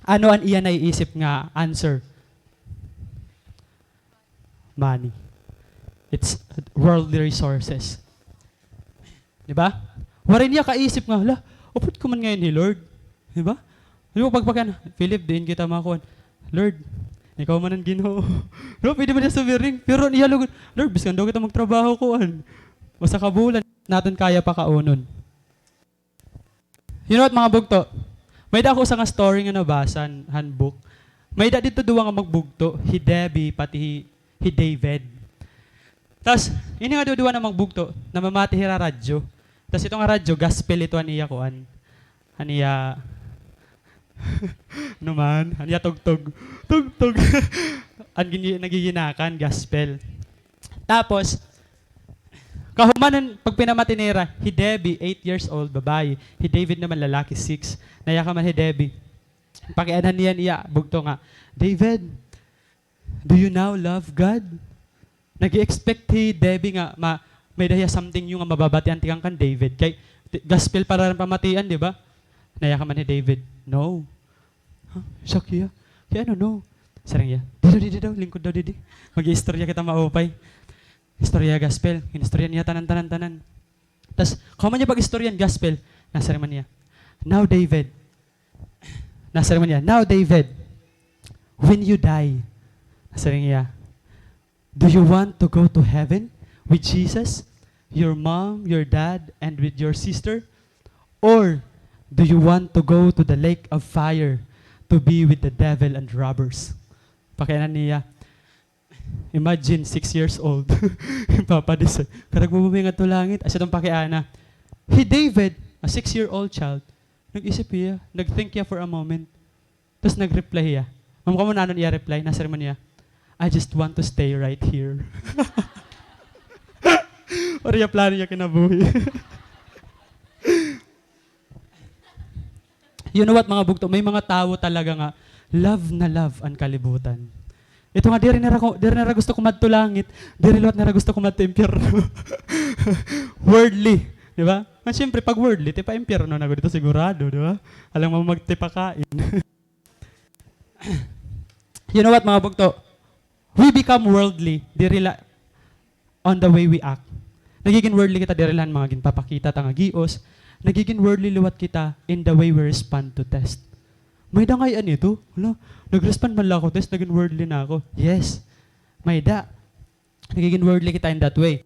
Ano an iya naiisip nga answer? Money. It's worldly resources. Di ba? Waray niya kaisip nga, "Hala, upod ko man ngay-an hi Lord." Di ba? Di ba, pagpakian, "Philip, diin kita makuan?" "Lord, ikaw man an Ginoo." Di ba, pwede man niya sumiring. Pero niya lugod, "Lord, biskan daw kita magtrabaho kuan usa ka bulan, naton kaya pakaunon." You know what, mga bugto? May-ada ako usa nga story nga nabasa han, han book. May-ada didto duha nga magbugto, hi Debbie, pati hi, hi David. Tas, ini nga duduha nga magbugto, namamati hira radyo. Tas ito nga radyo, gospel ito an iya kuan. An iya, ano man, an iya tugtog. Tugtog. An gini-, nagiginakan, gospel. Tapos, Kahuman han pagpinamati nira, hi Debbie, eight years old, babaye. Hi David naman, lalaki, six. Nayakan man hi Debbie. Pakianhan niya, niya, bugto nga, "David, do you now love God?" Nag-i-expect hi Debbie nga ma-, may-ada hiya something new nga mababatian tikang kan David. Kay, ti-, gospel para pamatian, di ba? Nayakan man hi David, "No." Huh? Shock hiya. Kay ano, no? Siring hiya, "Didi daw, didi daw, lingkod daw, didi. Mag-iistorya kita maupay." Istorya gospel. Inistorya niya tanan, tanan, tanan. Tas, kahuman niya pag-istorya hin gospel, nasiring man niya, "Now, David." Nasiring man niya, "Now, David, when you die," nasiring niya, "do you want to go to heaven with Jesus, your mom, your dad, and with your sister? Or do you want to go to the lake of fire to be with the devil and robbers?" Pakianhan niya. Imagine, six years old. Papa, di sa, karag mo ba may ngadto langit? Asya iton pakiana. Hi David, a six-year-old child, nag-isip hiya, nag-think hiya for a moment. Tas nag-reply hiya. Ma'am, kamo na ano iya reply? Nasiring man niya, "I just want to stay right here." Waray iya plano iya kinabuhi. You know what, mga bugto? May mga tawo talaga nga love na love an kalibutan. Ito nga, diri nira ko, diri nira gusto kumadto langit, diri liwat nira gusto kumadto impyerno. Worldly, di ba? Nga siyempre, pag worldly, tipa-impyerno na gud ito sigurado, di ba? Alang mo magtipakain. You know what, mga bugto? We become worldly, diri la on the way we act. Nagigin worldly kita diri la han mga ginpapakita ta nga gios. Nagigin worldly liwat kita in the way we respond to test. May-ada ngay-an ito. Hala, nag-respond man la ako test, nagin worldly na ako. Yes. May-ada. Nagigin worldly kita in that way.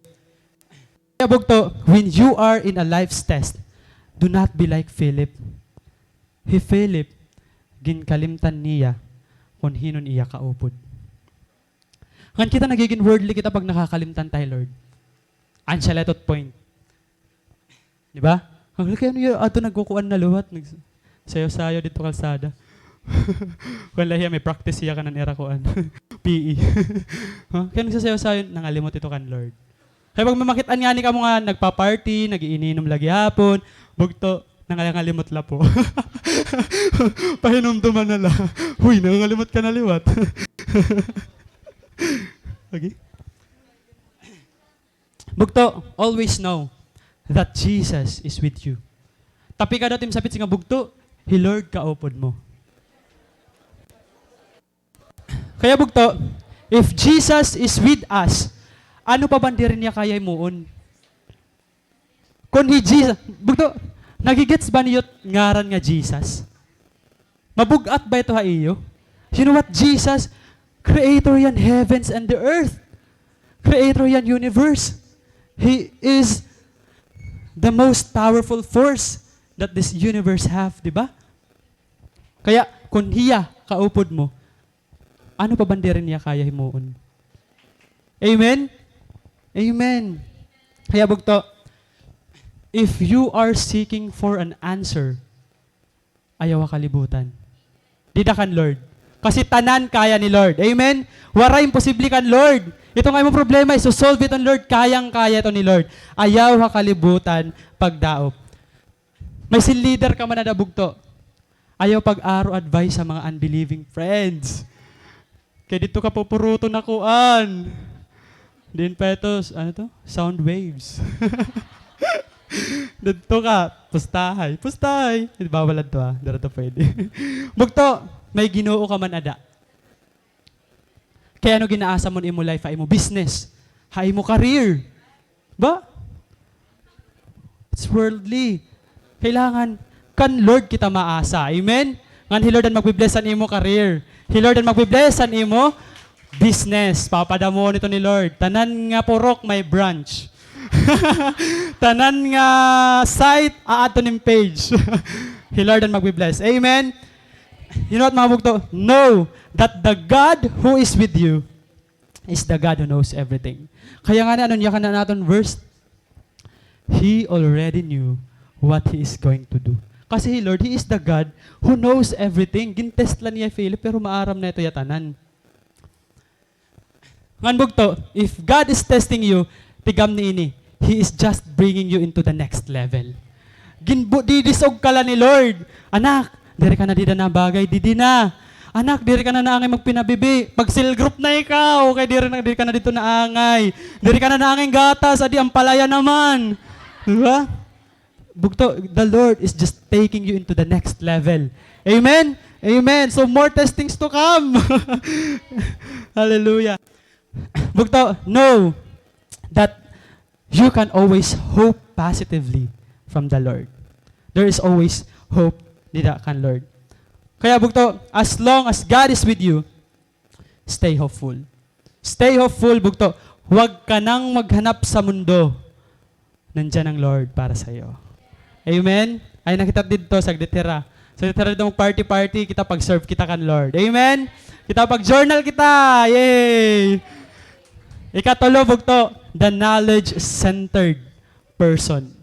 Kaya bugto, when you are in a life's test, do not be like Philip. Hi Philip, ginkalimtan niya kon hin-o an iya kaupod. Ngan kita nagigin worldly kita pag nakakalimtan ta hi Lord. Asya la ito it point. Di ba? Ang laki ano yung ato nagkukuan na liwat, nagsayaw-sayaw didto kalsada. Kuan la hiya, may practice hiya kanan ira kuan. P E. Ha? Kay nagsasayaw-sayaw, nangalimot ito kan Lord. Kay pag mamakit-an ngani kamo nga nagpa-party, nag-iininom la gihapon, bugto, nangalimot la po. Pahinumduman na la. Huy, nangalimot ka na liwat. Okay? Bugto, always know that Jesus is with you. Tapika daw it im sapit, siring nga, "Bugto, hi Lord kaupod mo." Kaya bugto, if Jesus is with us, ano pa ba an diri niya kaya himuon? Kon hi Jesus, bugto, nagigets ba niyo it ngaran nga Jesus? Mabug-at ba ito ha iyo? You know what? Jesus, creator hiya han heavens and the earth. Creator hiya han universe. He is the most powerful force that this universe have, di ba? Kaya, kon hiya kaupod mo, ano pa ba an diri niya kaya himuon? Amen? Amen. Kaya bugto, if you are seeking for an answer, ayaw ha kalibutan. Dida kan Lord. Kasi tanan kaya ni Lord. Amen? Waray imposible kan Lord. Ito nga imo problema, iso-solve ito ni Lord. Kayang-kaya ito ni Lord. Ayaw ha kalibutan pagdaop. May cell leader ka man ada, bugto. Ayaw pag-aro advice ha mga unbelieving friends. Kay didto ka pupuruton ha kuan. Diin pa ito, ano to? Sound waves. Didto ka, pustahay. Pustahay. Bawal adto, ha. Diri adto pwede. Bugto, may Ginoo ka man ada. Kay ano gin-aasa mo an imo life, ha imo business, ha imo career? Ba? It's worldly. Kailangan kan Lord kita maasa. Amen? Ngan hi Lord an magbi-bless han imo career. Hi Lord an magbi-bless han imo business. Papadamuhon ito ni Lord. Tanan nga purok may branch. Tanan nga site, aadton hin page. Hi Lord an magbi-bless. Amen? You know what, mga bugto? Know that the God who is with you is the God who knows everything. Kaya ngani, ano an yakan han aton verse? He already knew what He is going to do. Kasi hi Lord, He is the God who knows everything. Gin-test la niya hi Philip, pero maaram na ito hiya tanan. Ngan bugto, if God is testing you, tigam niini, He is just bringing you into the next level. Ginbu-, didisog ka la ni Lord. Anak, diri ka na dida nabagay, didi na. Anak, diri ka na naangay magpinabibi. Mag-cell group na ikaw. Okay, diri na, diri ka na didto naangay. Diri ka na naangay gatas, adi ampalaya naman. Di ba? Bugto, the Lord is just taking you into the next level. Amen? Amen. So more testings to come. Hallelujah. Bugto, know that you can always hope positively from the Lord. There is always hope dida kan Lord. Kaya bugto, as long as God is with you, stay hopeful. Stay hopeful, bugto. Huwag ka nang maghanap sa mundo. Nandiyan ang Lord para sa'yo. Amen? Ay, nakita didto, saglit hira. Saglit hira didto mag-party-party, kita pag-serve kita kan Lord. Amen? Kita pag-journal kita. Yay! Ikatulo, bugto, the knowledge-centered person.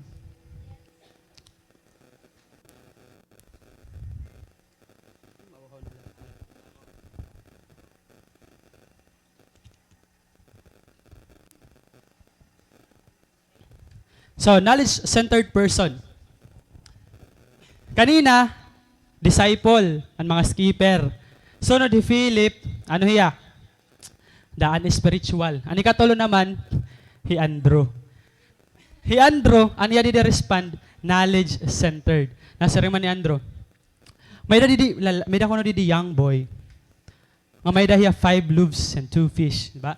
So, knowledge-centered person. Kanina, disciple, an mga skipper. Sunod hi Philip, ano hiya? Daan spiritual. An ikatulo naman, hi Andrew. Hi Andrew, an iya didi respond, knowledge-centered. Nasiring man hi Andrew, may-ada didi, lala-, may-ada kuno didi young boy nga may-ada hiya five loaves and two fish, di ba?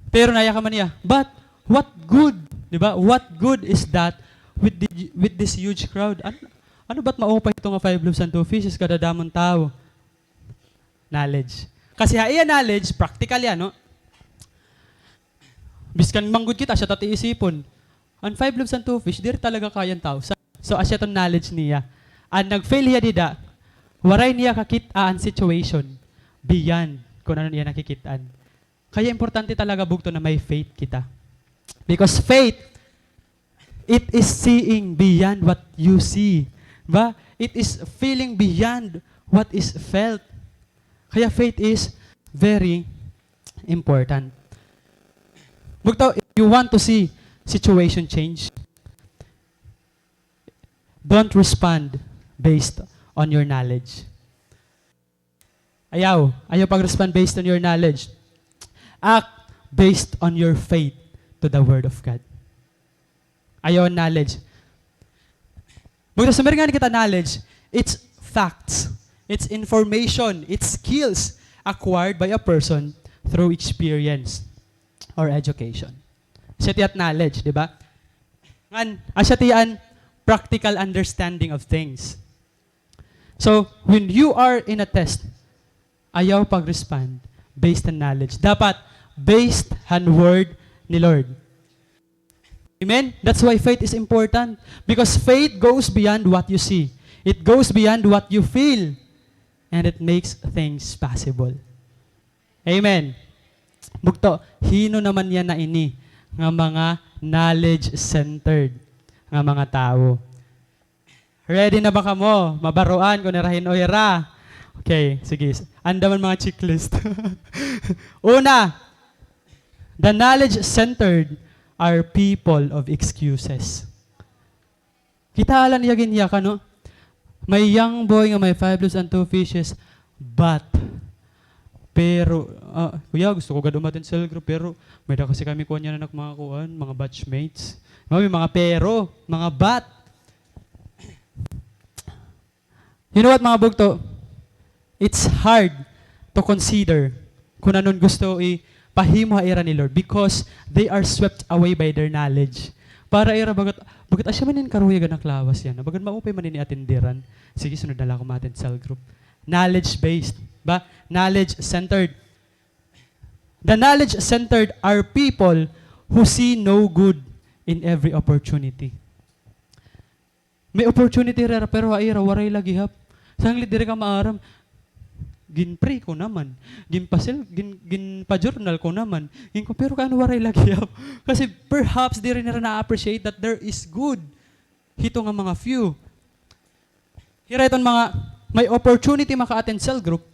Pero nayakan man niya, "But what good?" Di ba? "What good is that with the, with this huge crowd?" An-, ano ba't maupay ito nga five loaves and two fishes, kadadamon tawo? Knowledge. Kasi ha iya knowledge, practical yan, no? Biskan manggod kita, asya ta iisipon. An five loaves and two fish, diri talaga kaya an tawsa. So, asya iton knowledge niya. An nag-fail hiya dida, waray niya kakit-a an situation beyond kun ano niya nakikit-an. Kaya importante talaga, bugto, na may faith kita. Because faith, it is seeing beyond what you see. Ba? It is feeling beyond what is felt. Kaya faith is very important. Bugto, if you want to see situation change, don't respond based on your knowledge. Ayaw, ayaw pag-respond based on your knowledge. Act based on your faith to the Word of God. Ayaw knowledge. Bugto, sumiring ngani kita knowledge, it's facts, it's information, it's skills acquired by a person through experience or education. Asya it iya knowledge, di ba? Ngan, asya it iya practical understanding of things. So, when you are in a test, ayaw pag-respond based on knowledge. Dapat based han word ni Lord. Amen? That's why faith is important. Because faith goes beyond what you see. It goes beyond what you feel. And it makes things possible. Amen. Bugto, hin-o naman yana ini nga mga knowledge-centered nga mga tawo? Ready na ba kamo? Mabaruan kon hira hin-o hira. Okay, sige. Andam an mga checklist. Una, the knowledge-centered are people of excuses. Kitaa la niya ginyakan, no? May young boy nga may five loaves and two fishes, but, pero, ah, "Kuya, gusto ko gad umattend cell group, pero may-ada kasi kami kuan yana nga mga kuan, mga batchmates." May mga pero, mga but. You know what, mga bugto? It's hard to consider kun ano an gusto ipahimo ha ira ni Lord because they are swept away by their knowledge. Para ira, bagat, bagat asya man ini karuyag an anak lawas yana. Bagat maupay man ini atenderan. Sige, sunod na la ako ma-attend cell group. Knowledge-based. Ba? Knowledge-centered. The knowledge-centered are people who see no good in every opportunity. May opportunity hira, pero ha ira, waray la gihap. Sanglit diri ka maaram. Gin-pray ko naman. Ginpa-cell, gin-, ginpa-journal ko naman. Gin-, pero kay ano waray la gihap? Kasi perhaps diri nira na-appreciate that there is good hito nga mga few. Hira iton mga may opportunity maka-attend cell group,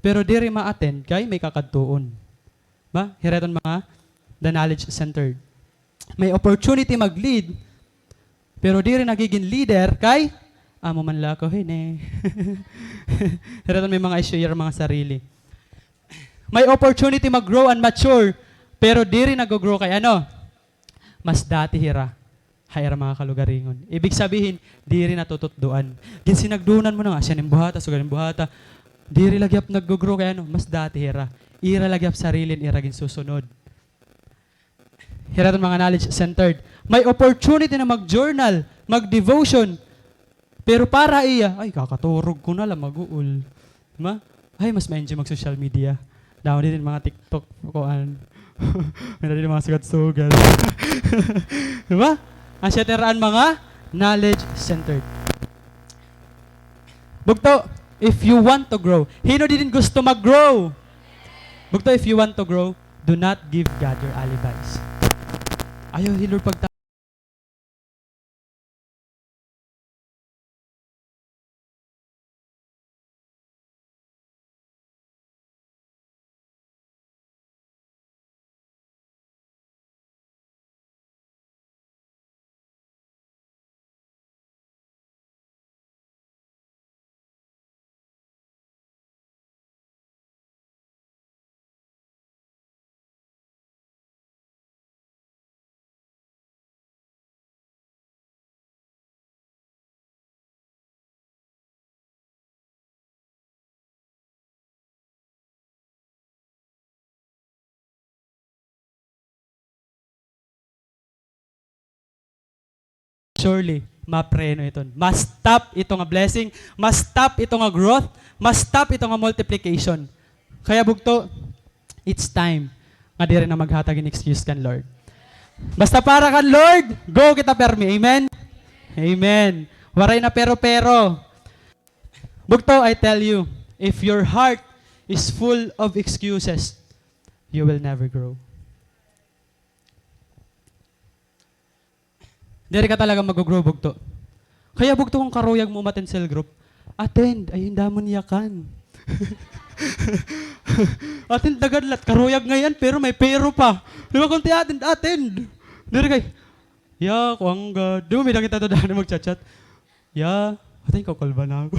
pero diri ma-attend kay may kakadtuon. Ba? Hira iton mga the knowledge-centered. May opportunity mag-lead, pero diri nagigin leader kay amo man la ako hini. Hiraton may mga issue ira mga sarili. May opportunity mag-grow and mature, pero diri nag-grow kay ano? Mas dati hira ha ira mga kalugaringon. Ibig sabihin, diri natututdoan. Ginsinagdunan mo na nga, siya nin buhata, suga nin buhata. Diri la gihap nag-grow kay ano? Mas dati hira. Ira la gihap sarili an ira ginsusunod. Hiraton mga knowledge centered. May opportunity na mag-journal, mag-devotion. Pero para iya, ay, kakaturog ko na la, mag-uol. Di ba? Ay, mas ma-enjoy mag-social media. Damo didi mga TikTok, kuan. May na didi mga sugat-sugat. Di ba? An siya tiraan mga knowledge centered. Bugto, if you want to grow, hin-o didi gusto mag-grow? Bugto, if you want to grow, do not give God your alibis. Ayaw hi Lord pagta- Surely, mapreno iton. Ma-stop ito nga blessing, ma-stop ito nga growth, ma-stop ito nga multiplication. Kaya bugto, it's time nga diri na maghatag hin excuse kan Lord. Basta para kan Lord, go kita permi. Amen? Amen. Waray na pero-pero. Bugto, I tell you, if your heart is full of excuses, you will never grow. Diri ka talaga mag-grow, bugto. Kaya, bugto, kon karuyag mo umattend cell group, attend, ay, hin-o man yakan. Attend na gad la, karuyag ngay-an, pero may pero pa. Di ba, kon ti-attend, attend. Diri kay, ya, kuan gad. Di ba, may nakita to daan mag-chat-chat. Ya, attend, kakulba na ako.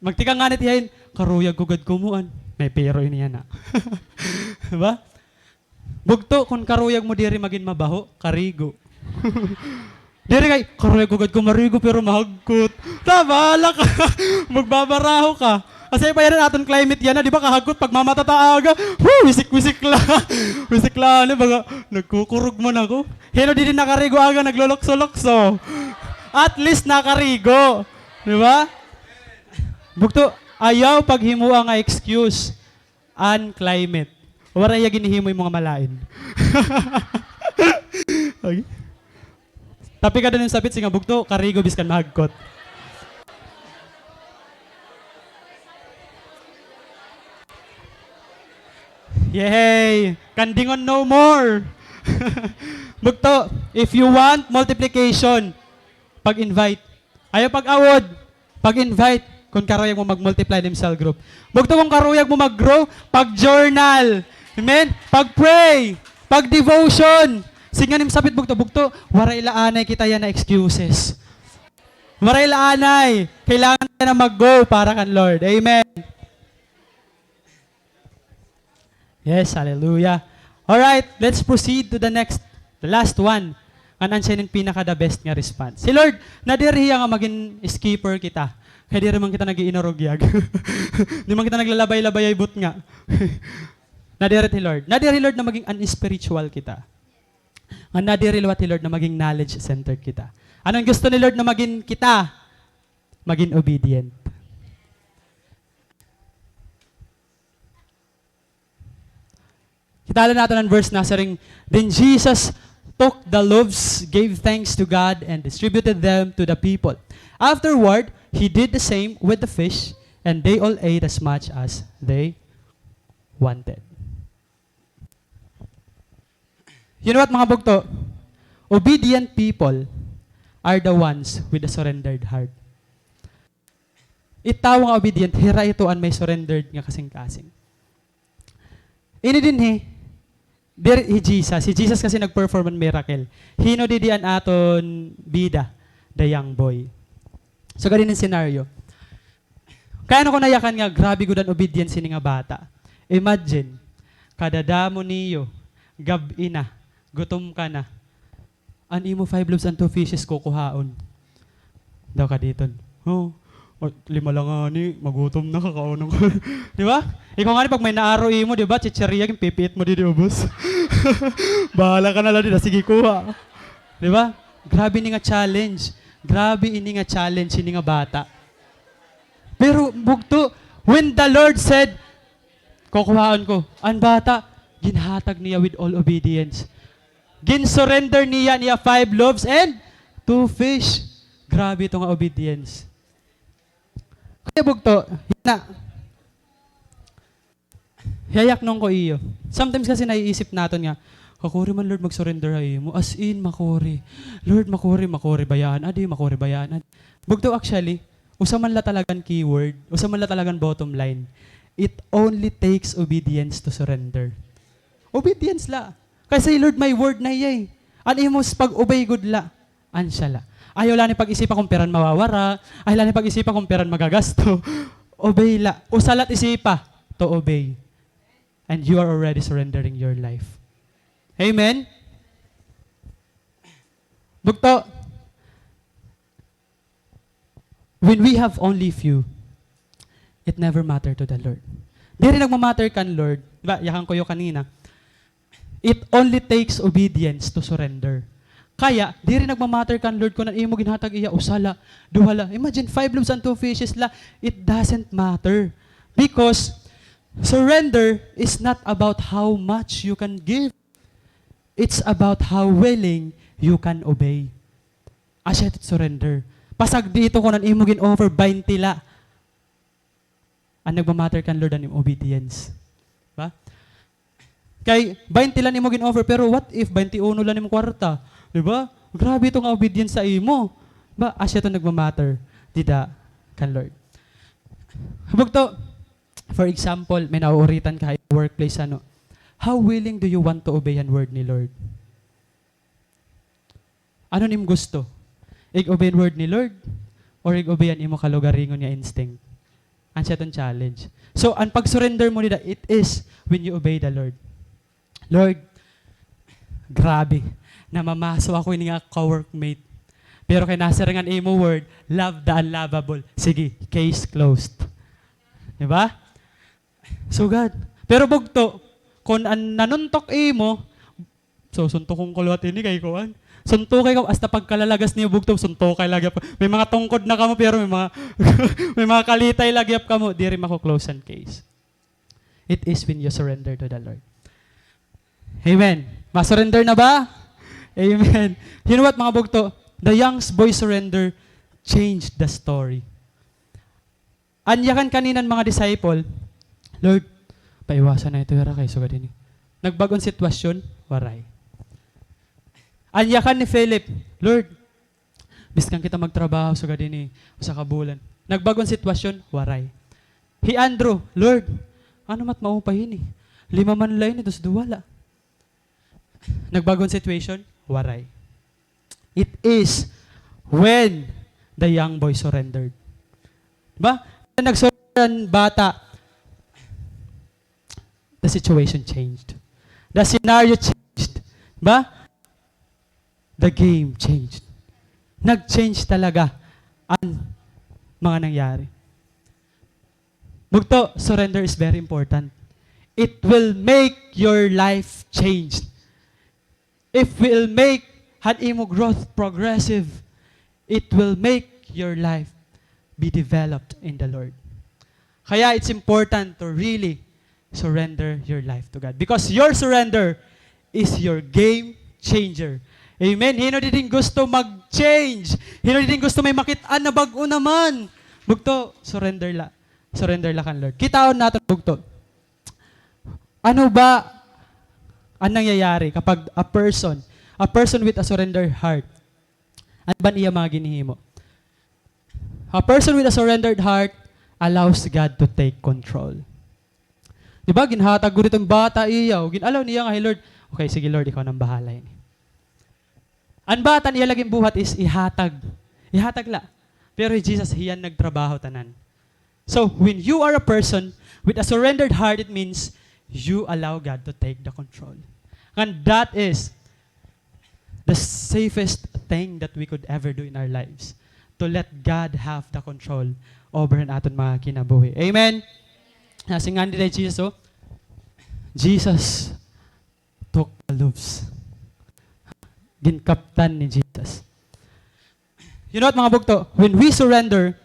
Magtikang ngani it iya hin, karuyag ko gad kumuan. May pero ini yana. Di ba? Bugto, kon karuyag mo diri magin mabaho, karigo. Diri kay, karuyag ko gad ko marigo, pero mahagkot. Ta, bahala ka. Magbabaraho ka. Asya pa yana an aton climate yana, di ba, kahagkot, pagmamata ta aga. Woo, wisik-wisik la. Wisik la, ano, baga, nagkukurog man ako. Hin-o didi nakarigo aga, naglulukso-lukso. At least nakarigo. Di ba? Bugto, ayaw paghimoa nga excuse an climate. Waray hiya ginhimo hin mga malain. Okay. Tapi kada nim sapit, siring nga bugto, karigo biskan mahagkot. Yay! Kandingon no more! Bugto, if you want multiplication, pag-invite. Ayaw pag-awod, pag-invite, kon karuyag mo mag-multiply in cell group. Bugto, kon karuyag mo mag-grow, pag-journal. Amen? Pag-pray, pag-devotion. Siring nga nim sapit, bugto, bugto, waray la anay kita yana excuses. Waray la anay. Kailangan kita na mag-go para kan Lord. Amen. Yes, hallelujah. All right, let's proceed to the next, the last one. Ngan asya ini an pinaka the best nga response. Hi Lord, nadiri hiya nga magin skipper kita. Kay diri man kita nag-iinurugyag. Di man kita naglalabay-labayay butnga. Nadiri hi Lord. Nadiri hi Lord na magin unspiritual kita. Ngan nadiri liwat hi Lord na magin knowledge-centered kita. Ano an gusto ni Lord na magin kita? Magin obedient. Kita la naton an verse na siring, "Then Jesus took the loaves, gave thanks to God, and distributed them to the people. Afterward, he did the same with the fish, and they all ate as much as they wanted." You know what, mga bugto? Obedient people are the ones with a surrendered heart. It tawo nga obedient, hira ito an may surrendered nga kasingkasing. Ini dinhi, Diri, hi Jesus. Hi Jesus kasi nag-perform an miracle. Hin-o didi an aton bida? The young boy. So, gani an scenario. Kay ano ko nayakan nga grabe gud an obedience hini nga bata. Imagine, kadadamo niyo, gab-i na, gutom ka na. An imo five loaves and two fishes kukuhaon. Daw ka diton. Oh, oh, lima la ngani, magutom na, kakaon ko. Di ba? Ikaw ngani pag may naaro imo, di ba? Chichirya, ginpipiit mo didi ubos. Bahala ka na la dida, sige kuha. Di ba? Grabe ini nga challenge. Grabe ini nga challenge, ini nga bata. Pero bugto, when the Lord said, kukuhaon ko, an bata, ginhatag niya with all obedience. Gin-surrender niya an iya five loaves and two fish. Grabe ito nga obedience. Kaya bugto, hina. Hiyayaknon ko iyo. Sometimes kasi naiisip naton nga, "Makuri man, Lord, mag-surrender ha imo." As in, makuri. Lord, makuri, makuri bayaan adi, makuri bayaan adi. Bugto, actually, usa man la talagan keyword, usa man la talagan bottom line. It only takes obedience to surrender. Obedience la. Kasi, Lord, may word na hiya eh. An imo s-, pag-obey gud la. Ansya la. Ayaw la ni pag-isipa kon pira an mawawara. Ayaw la ni pag-isipa kon pira an magagasto. Obey la. Usa la it isipa, to obey. And you are already surrendering your life. Amen? Bugto. When we have only few, it never matter to the Lord. Diri nagma-matter kan Lord. Di ba? Yakan ko iyo kanina. It only takes obedience to surrender. Kaya, diri nagma-matter kan Lord kon an imo ginhatag iya, usa la, duha la. Imagine, five loaves and two fishes la. It doesn't matter. Because surrender is not about how much you can give. It's about how willing you can obey. Asya ito surrender. Pasagdi ito kon an imo gin-offer, baynte la. An nagma-matter kan Lord an imo obedience. Ba? Kay, baynte la an imo gin-offer, pero what if baynte uno la an imo kwarta? Di ba? Grabe ito nga obedience sa imo. Ba, asya ito nagma-matter dida kan Lord. Bugto, for example, may nauuritan ka ha workplace, ano? How willing do you want to obey an word ni Lord? Ano an imo gusto? Ig-obey an word ni Lord or ig-obey an imo kalugaringon nga instinct? Asya iton challenge. So, an pag-surrender mo dida, it is when you obey the Lord. Lord, grabe, namamaso ako hini nga ka-workmate. Pero kay nasiring an imo word, love the unlovable. Sige, case closed. Di ba? Sugad. Pero bugto, kon an nanuntok imo, so, suntokon ko liwat ini kay kuan. Suntukay ka, hasta pagkalalagas niyo bugto, suntukay la gihap. May mga tungkod na kamo, pero may mga, may mga kalitay la gihap kamo. Diri mako-close an case. It is when you surrender to the Lord. Amen. Ma-surrender na ba? Amen. You know what, mga bugto? The young boy surrender changed the story. An yakan kanina an mga disciple, "Lord, paiwasan na ito hira kay sugad hini." Nagbag-o an sitwasyon, waray. An yakan ni Philip, "Lord, biskan kita magtrabaho sugad hini usa ka bulan." Nagbag-o an sitwasyon, waray. Hi Andrew, "Lord, ano mat maupay hini? Lima man la ini, dos duha la." Nagbag-o an situation? Waray. It is when the young boy surrendered. Ba? Nag-surrender an bata, the situation changed. The scenario changed. Ba? The game changed. Nag-change talaga an mga nangyari. Bugto, surrender is very important. It will make your life change. If we will make an imo growth progressive, it will make your life be developed in the Lord. Kaya it's important to really surrender your life to God. Because your surrender is your game changer. Amen? Hin-o didi nga gusto mag-change? Hin-o didi nga gusto may makit-an na bag-o naman? Bugto, surrender la. Surrender la kan Lord. Kitaon naton bugto. Ano ba an nangyayari kapag a person, a person with a surrendered heart, ano ba an iya mga ginhihimo? A person with a surrendered heart allows God to take control. Di ba, ginhatag gud iton bata iya, o gin-allow niya nga hi Lord. Okay, sige Lord, ikaw nang bahala ini. An bata an iya la ginbuhat is ihatag. Ihatag la. Pero hi Jesus, hiya an nagtrabaho tanan. So, when you are a person with a surrendered heart, it means you allow God to take the control. And that is the safest thing that we could ever do in our lives, to let God have the control over an aton mga kinabuhi. Amen? Nasiring ngani dida Jesus, oh, Jesus took the loaves. Ginkaptan ni Jesus. You know what, mga bugto? When we surrender,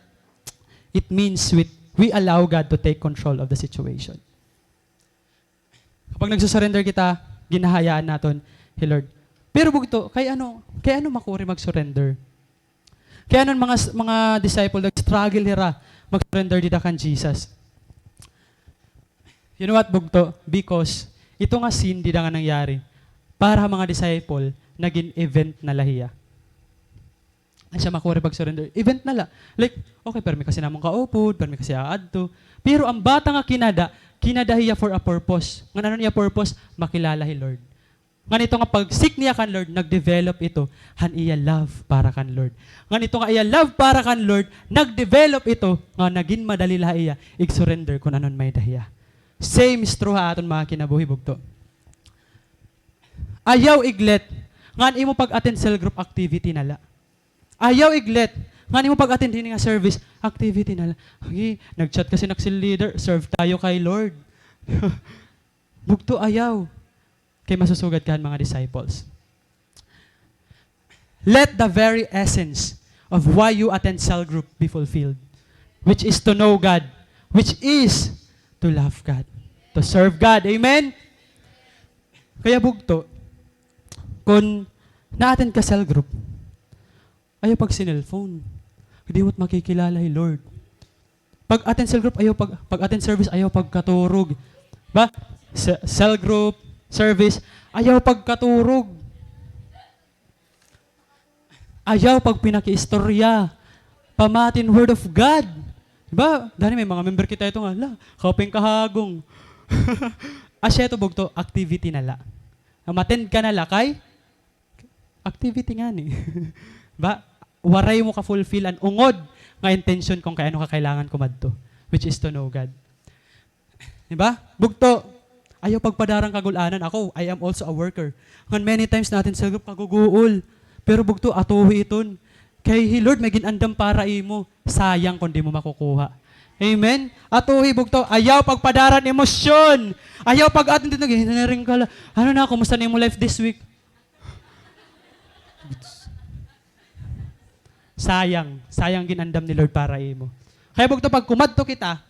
it means we, we allow God to take control of the situation. Kapag nagsusurrender kita, ginhahayaan naton hi Lord. Pero bugto, kay ano, kay ano makuri mag-surrender? Kay ano an mga, mga disciple nag-struggle hira mag-surrender dida kan Jesus? You know what, bugto? Because ito nga scene dida nga nangyari, para ha mga disciple, nagin event na la hiya. Asya makuri pag-surrender. Event na la. Like, okay, permi kasi namon kaupod, permi kasi aadto. Pero an bata nga kinada, kinada hiya for a purpose. Ngan ano an iya purpose? Makilala hi Lord. Ngan ito nga pag-seek niya kan Lord, nag-develop ito han iya love para kan Lord. Ngan ito nga iya love para kan Lord, nag-develop ito nga nagin madali la ha iya ig-surrender kon ano an may-ada hiya. Same is true ha aton mga kinabuhi, bugto. Ayaw iglet nga an imo pag-attend cell group activity na la. Ayaw iglet nga an imo pag-attend hini nga service, activity na la. Agi, nag-chat kasi nak si leader, serve tayo kay Lord. Bugto, ayaw. Kay masusugad ka han mga disciples. Let the very essence of why you attend cell group be fulfilled, which is to know God, which is to love God, to serve God. Amen? Kaya bugto, kon na-attend ka cell group, ayaw pag-cellphone. Di mo makikilala hi Lord. Pag-attend cell group, ayaw pag, pag-attend service, ayaw pagkaturog. Ba? Ce-, cell group, service, ayaw pagkaturog. Ayaw pagpinakiistorya. Pamati hin Word of God. Di ba? Gani may mga member kita ito nga, la, kapin kahagong. Asya ito, bugto, activity na la. Umattend ka na la kay activity ngani. Ba? Waray mo ka-fulfill an ungod nga intention kon kay ano ka kailangan kumadto, which is to know God. Di ba? Bugto, ayaw pagpadara han kagul-anan. Ako, I am also a worker. Ngan many times na-attend cell group, kaguguol. Pero bugto, atuhi iton. Kay hi Lord may gin-andam para imo. Sayang kon di mo makukuha. Amen? Atuhi, bugto, ayaw pagpadara han emosyon. Ayaw pag-attend didto, hiniring ka la. Ano na, kumusta na imo life this week? Sayang, sayang gin-andam ni Lord para imo. Kaya bugto, pag kumadto kita,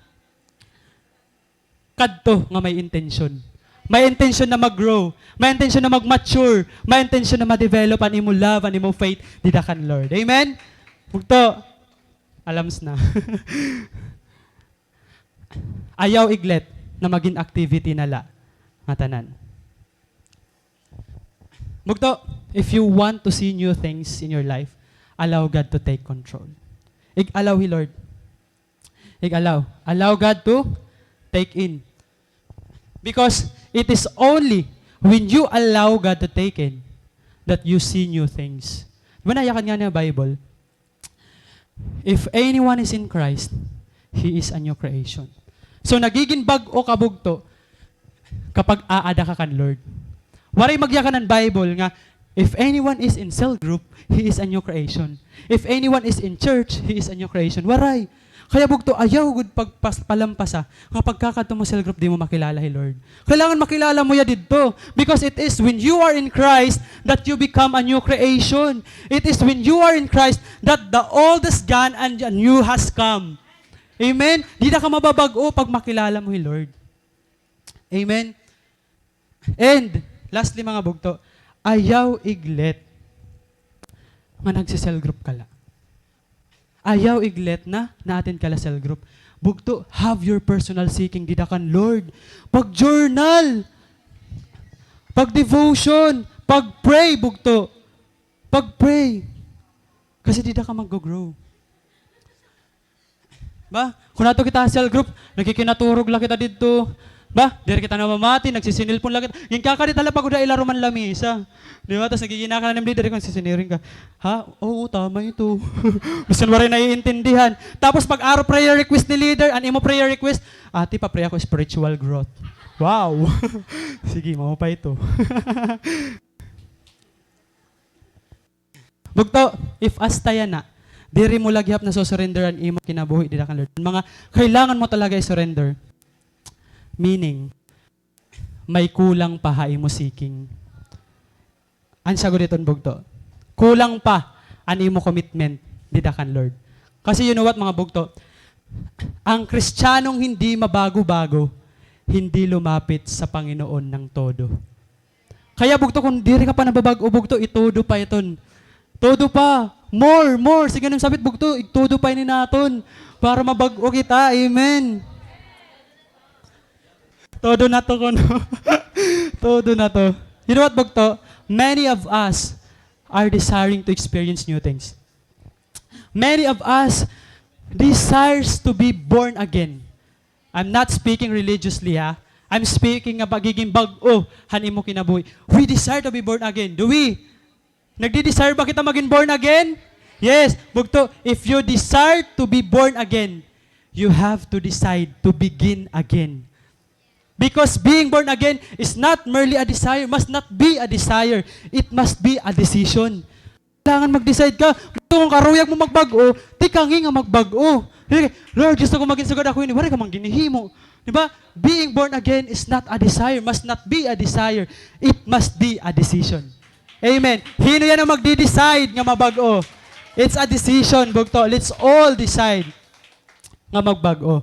kadto nga may intention. May intention na mag-grow. May intention na mag-mature. May intention na ma-develop an imo love, an imo faith dida kan Lord. Amen? Bugto, alams na. Ayaw iglet na magin activity na la ngatanan. Bugto, if you want to see new things in your life, allow God to take control. Ig-allow hi Lord. Ig-allow. Allow God to take in. Because it is only when you allow God to take in that you see new things. Di ba nayakan ngani ha Bible? If anyone is in Christ, he is a new creation. So, nagigin bag-o ka, bugto kapag aada ka kan Lord. Waray magyakan an Bible nga, "If anyone is in cell group, he is a new creation. If anyone is in church, he is a new creation." Waray. Kaya, bugto, ayaw gud pagpas-, palampasa nga pagkakadto mo cell group, di mo makilala hi Lord. Kailangan makilala mo hiya didto. Because it is when you are in Christ that you become a new creation. It is when you are in Christ that the old is gone and a new has come. Amen? Dida ka mababag-o pag makilala mo hi Lord. Amen? And, lastly, mga bugto, ayaw iglet nga nagse-cell group ka la. Ayaw iglet na na-attend ka la cell group. Bugto, have your personal seeking dida kan Lord. Pag-journal, pag-devotion, pag-pray, bugto. Pag-pray. Kasi dida ka maggo-grow. Ba? Kon adto kita ha cell group, nakikinaturog la kita didto. Ba, diri kita namamati, nagsisinilpon la kita. Ginkakadit hala pa gud ha ila ruman lamisa. Di ba? Tas nagiginakan na nim leader, kung sisiniring ka, "Ha? Oo, tama ito." Bisan waray naiintindihan. Tapos pag-aro prayer request ni leader, an imo prayer request, "Ate, pa-pray ako spiritual growth." Wow! Sige, mao pa ito. Bugto, if asta yana, diri mo la gihap nasusurrender an imo kinabuhi dida kan Lord. Mga kailangan mo talaga i-surrender. Meaning, may kulang pa ha imo seeking. An siya gud iton bugto. Kulang pa an imo commitment dida kan Lord. Kasi you know what, mga bugto? Ang Kristiyanong hindi mabago-bago, hindi lumapit sa Panginoon ng todo. Kaya bugto, kung diri ka pa nababag-o bugto, itodo pa iton. Todo pa. More, more. Sige, nang sabit bugto, itodo pa ini naton. Para mabag-o kita. Amen. Todo na to kuno. Todo na to. You know what, bugto? Many of us are desiring to experience new things. Many of us desires to be born again. I'm not speaking religiously, ha. I'm speaking nga pagiging bag-o han imo kinabuhi. We desire to be born again. Do we? Nagdi-desire ba kita maging born again? Yes. Bugto, if you desire to be born again, you have to decide to begin again. Because being born again is not merely a desire, must not be a desire. It must be a decision. Kailangan mag-decide ka. Gusto kong karuyag mo magbag-o, tikangi nga magbag-o. Dili, "Lord, gusto ko maging sugad ako ini." Waray ka man ginhihimo. Di ba? Being born again is not a desire, must not be a desire. It must be a decision. Amen. Hin-o yana an magdi-decide nga mabag-o? It's a decision, bugto. Let's all decide nga magbag-o.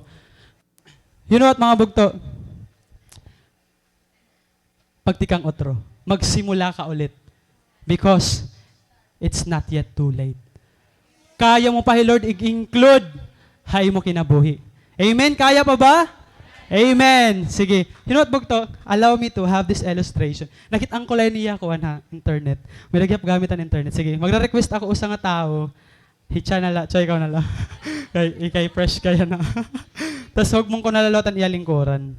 You know what, mga bugto? Pagtikang utro. Magsimula ka ulit. Because it's not yet too late. Kaya mo pa hi Lord i-include ha imo kinabuhi. Amen? Kaya pa ba? Amen. Sige. You know what, bugto? Allow me to have this illustration. Nakit-an ko la ini ha kuan ha internet. May-ada gihap gamit an internet. Sige. Magre-request ako usa nga tawo. Hi Cha na la, Cha, ikaw na la. Kay, ikay fresh kaya na. Tas hugmon ko na la liwat an iya lingkuran.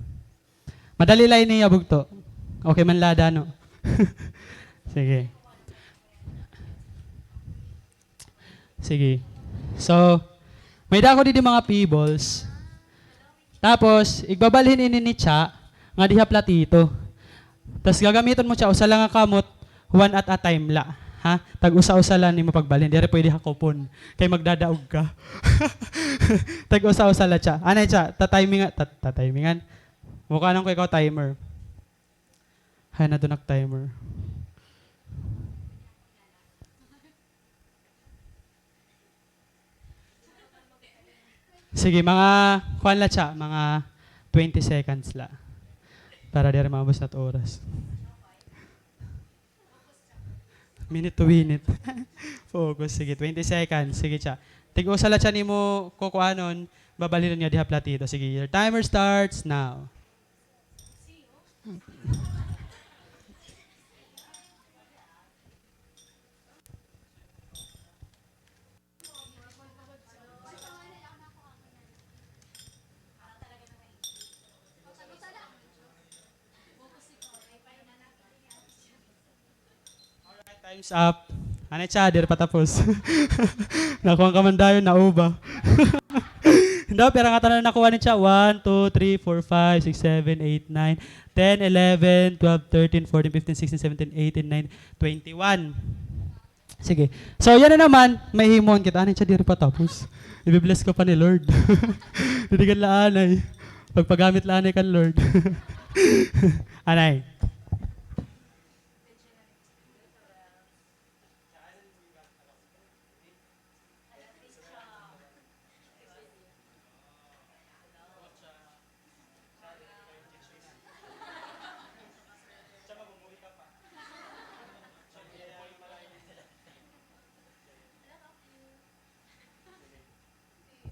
Madali la ini, bugto. Okay man la ada, no? Sige. Sige. So, may-ada ako didi mga pebbles. Tapos, igbabalhin ini ni Cha nga diha platito. Tas gagamiton mo, Cha, usa la nga kamot, one at a time la. Ha? Tag-usa-usa la nimo pagbalhin. Diri pwede hakupon. Kay magdadaog ka. Tag-usa-usa la, Cha. Anay, Cha, tatimingan, tat-, tatimingan. Kukuanon ko ikaw timer. Hay, nadto nak timer. Sige, mga, kuan la, Cha, mga twenty seconds la. Para diri maubos nat oras. Minute to minute. Focus. Sige, twenty seconds. Sige, Cha. Tig-usa la, Cha, nimo kukuanon, babalhinon nga diha platito. Sige, your timer starts now. Alright, time's up. Anay, Cha, diri pa tapos. Nakuha ka man dayon, nauba. Daw, pira ngatanan an nakuha ni Cha? One, two, three, four, five, six, seven, eight, nine, ten, eleven, twelve, thirteen, fourteen, fifteen, sixteen, seventeen, eighteen, nineteen, twenty-one. Sige. So, yana naman, may himoon kita. Anay, Cha, diri pa tapos. Ibi-bless ka pa ni Lord. Didi ka la anay. Pagpagamit la anay kan Lord. Anay.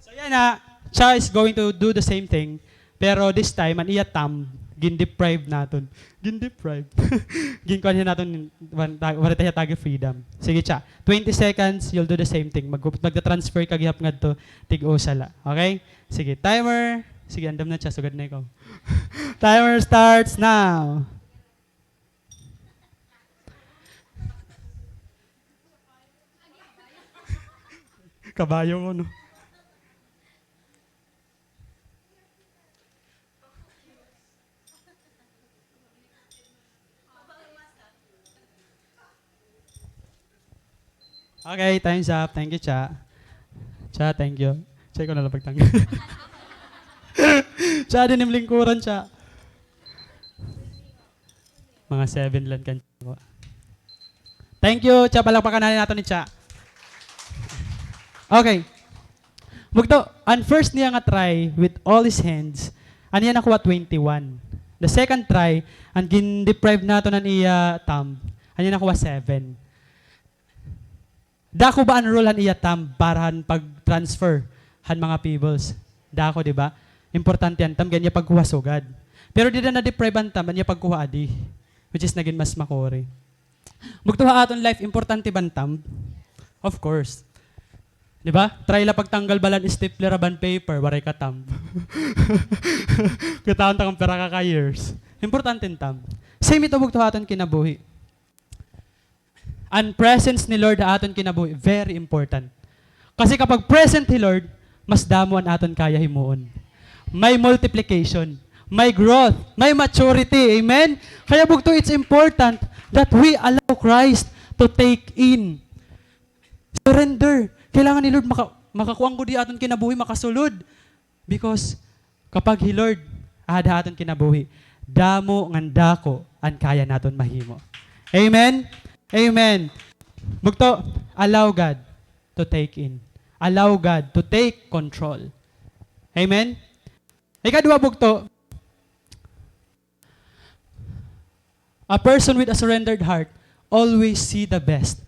So, yana, Cha is going to do the same thing. Pero this time, an iya thumb, gin-deprive naton. Gin-deprive. Ginkuan hiya naton, wan-, ta-, waray ta hiya tagi freedom. Sige, Cha. Twenty seconds, you'll do the same thing. Mag-, magta-transfer ka gihap ngadto, tig-usa la. Okay? Sige, timer. Sige, andam na, Cha. Sugad na ikaw. Timer starts now. Kabayo ko, no? Okay, time's up. Thank you, Cha. Cha, thank you. Cha, ikaw na lang pagtanggal. Cha, din im lingkuran, Cha. Mga seven lang kan Cha. Thank you, Cha. Palakpakan natin nato ni Cha. Okay. Bugto, an first niya nga try with all his hands, an iya nakuha twenty-one. The second try, an gin-deprive naton an iya thumb, an iya nakuha seven. Dako ba an role han iya thumb para han pag-transfer han mga pebbles? Dako, di ba? Importante an thumb, kay an iya pagkuha sugad. Pero dida na-deprive an thumb, an iya pagkuha adi, which is nagin mas makuri. Bugto, ha aton life, importante ba an thumb? Of course. Di ba? Try la pagtanggal bala hin stapler ha bond paper, waray ka thumb. Kitaon ta kon pira ka ka-years. Importante an thumb. Same ito, bugto, ha aton kinabuhi. An presence ni Lord ha aton kinabuhi, very important. Kasi kapag present hi Lord, mas damo an aton kaya himuon. May multiplication, may growth, may maturity. Amen? Kaya bugto, it's important that we allow Christ to take in. Surrender. Kailangan ni Lord maka-, makakuan gud ha aton kinabuhi, makasulod. Because kapag hi Lord aada ha aton kinabuhi, damo ngan dako an kaya naton mahimo. Amen? Amen. Bugto, allow God to take in. Allow God to take control. Amen? Ikaduha, bugto, a person with a surrendered heart always see the best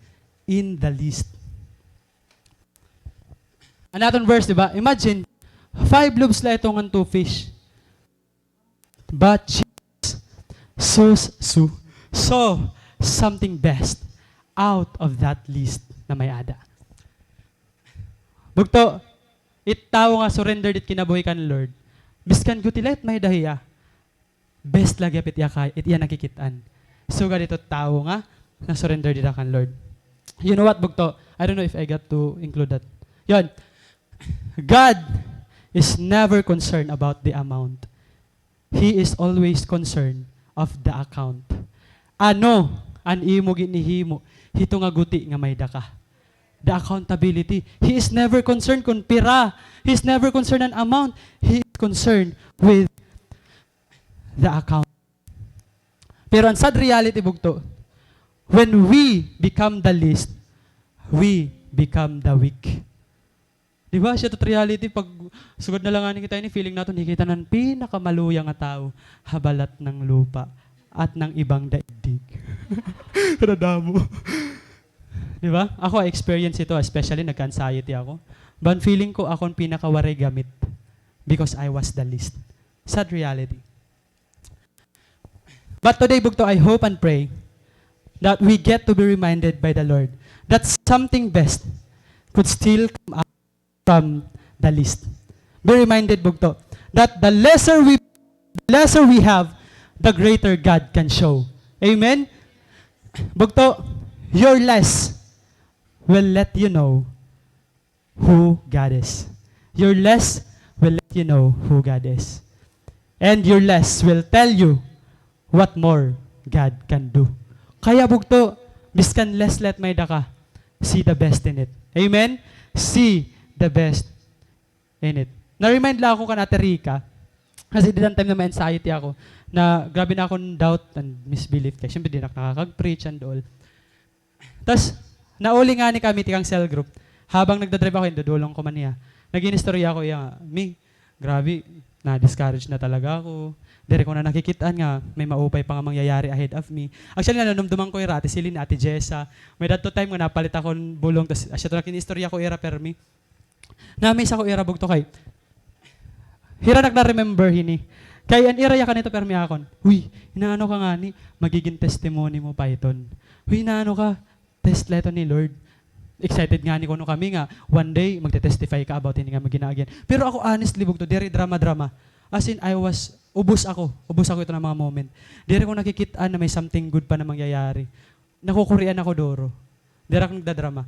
in the least. An aton verse, di ba? Imagine, five loaves la ito ngan two fish. But Jesus so, so, saw something best out of that least na may-ada. Bugto, it tawo nga surrender it kinabuhi kan Lord, biskan guti la it may-ada hiya, best la gihap it iya kay-, it iya nakikit-an. Sugad ito tawo nga nag-surrender dida kan Lord. You know what, bugto? I don't know if I got to include that. Yun. God is never concerned about the amount. He is always concerned of the account. Ano an imo ginhihimo hito nga guti nga may-ada ka? The accountability. He is never concerned kon pira. He is never concerned an amount. He is concerned with the account. Pero an sad reality, bugto, when we become the least, we become the weak. Di ba? Siya ito reality. Pag sugad na la ngani kita ini, feeling naton, nakikita an pinakamaluya nga tawo ha balat ng lupa at ng ibang daigdig. Kadamo. Di ba? Ako, I experience ito, especially nagka-anxiety ako. Ban feeling ko, ako an pinakawaray gamit because I was the least. Sad reality. But today, bugto, I hope and pray that we get to be reminded by the Lord that something best could still come out from the least. Be reminded, bugto, that the lesser we, the lesser we have, the greater God can show. Amen? Bugto, your less will let you know who God is. Your less will let you know who God is. And your less will tell you what more God can do. Kaya bugto, biskan less la it may-ada ka, see the best in it. Amen? See the best in it. Na-remind la ako kan Ate Rica, kasi dida an time na may anxiety ako, na grabe na akon doubt and misbelief kay siyempre diri na ak nakakag-preach and all. Tas, nauli ngani kami tikang cell group. Habang nagda-drive ako, indudulong ko man hiya. Nag-iinistorya ako hiya nga, "Mi, grabe, na-discourage na talaga ako. Diri ko na nakikit-an nga may maupay pa nga mangyayari ahead of me." Actually, nanumduman ko ira, Ate Celine, Ate Jessa. May-ada ito time nga napalit akon bulong, tas asya ito nag-iinistorya ko ira permi. Na-amaze ako ira bugto kay hira nak na-remember hini. Kay an ira yakan ito permi akon, "Uy, inaano ka ngani? Magigin testimony mo pa iton. Uy, inaano ka? Test la ito ni Lord." Excited ngani kuno kami nga one day magte-testify ka about hini nga mga ginaagian. Pero ako, honestly, bugto, diri drama-drama. As in, I was Ubos ako. Ubos ako ito nga mga moment. Diri ko nakikit-an na may something good pa na mangyayari. Nakukurian ako duro. Diri ako nagdadrama.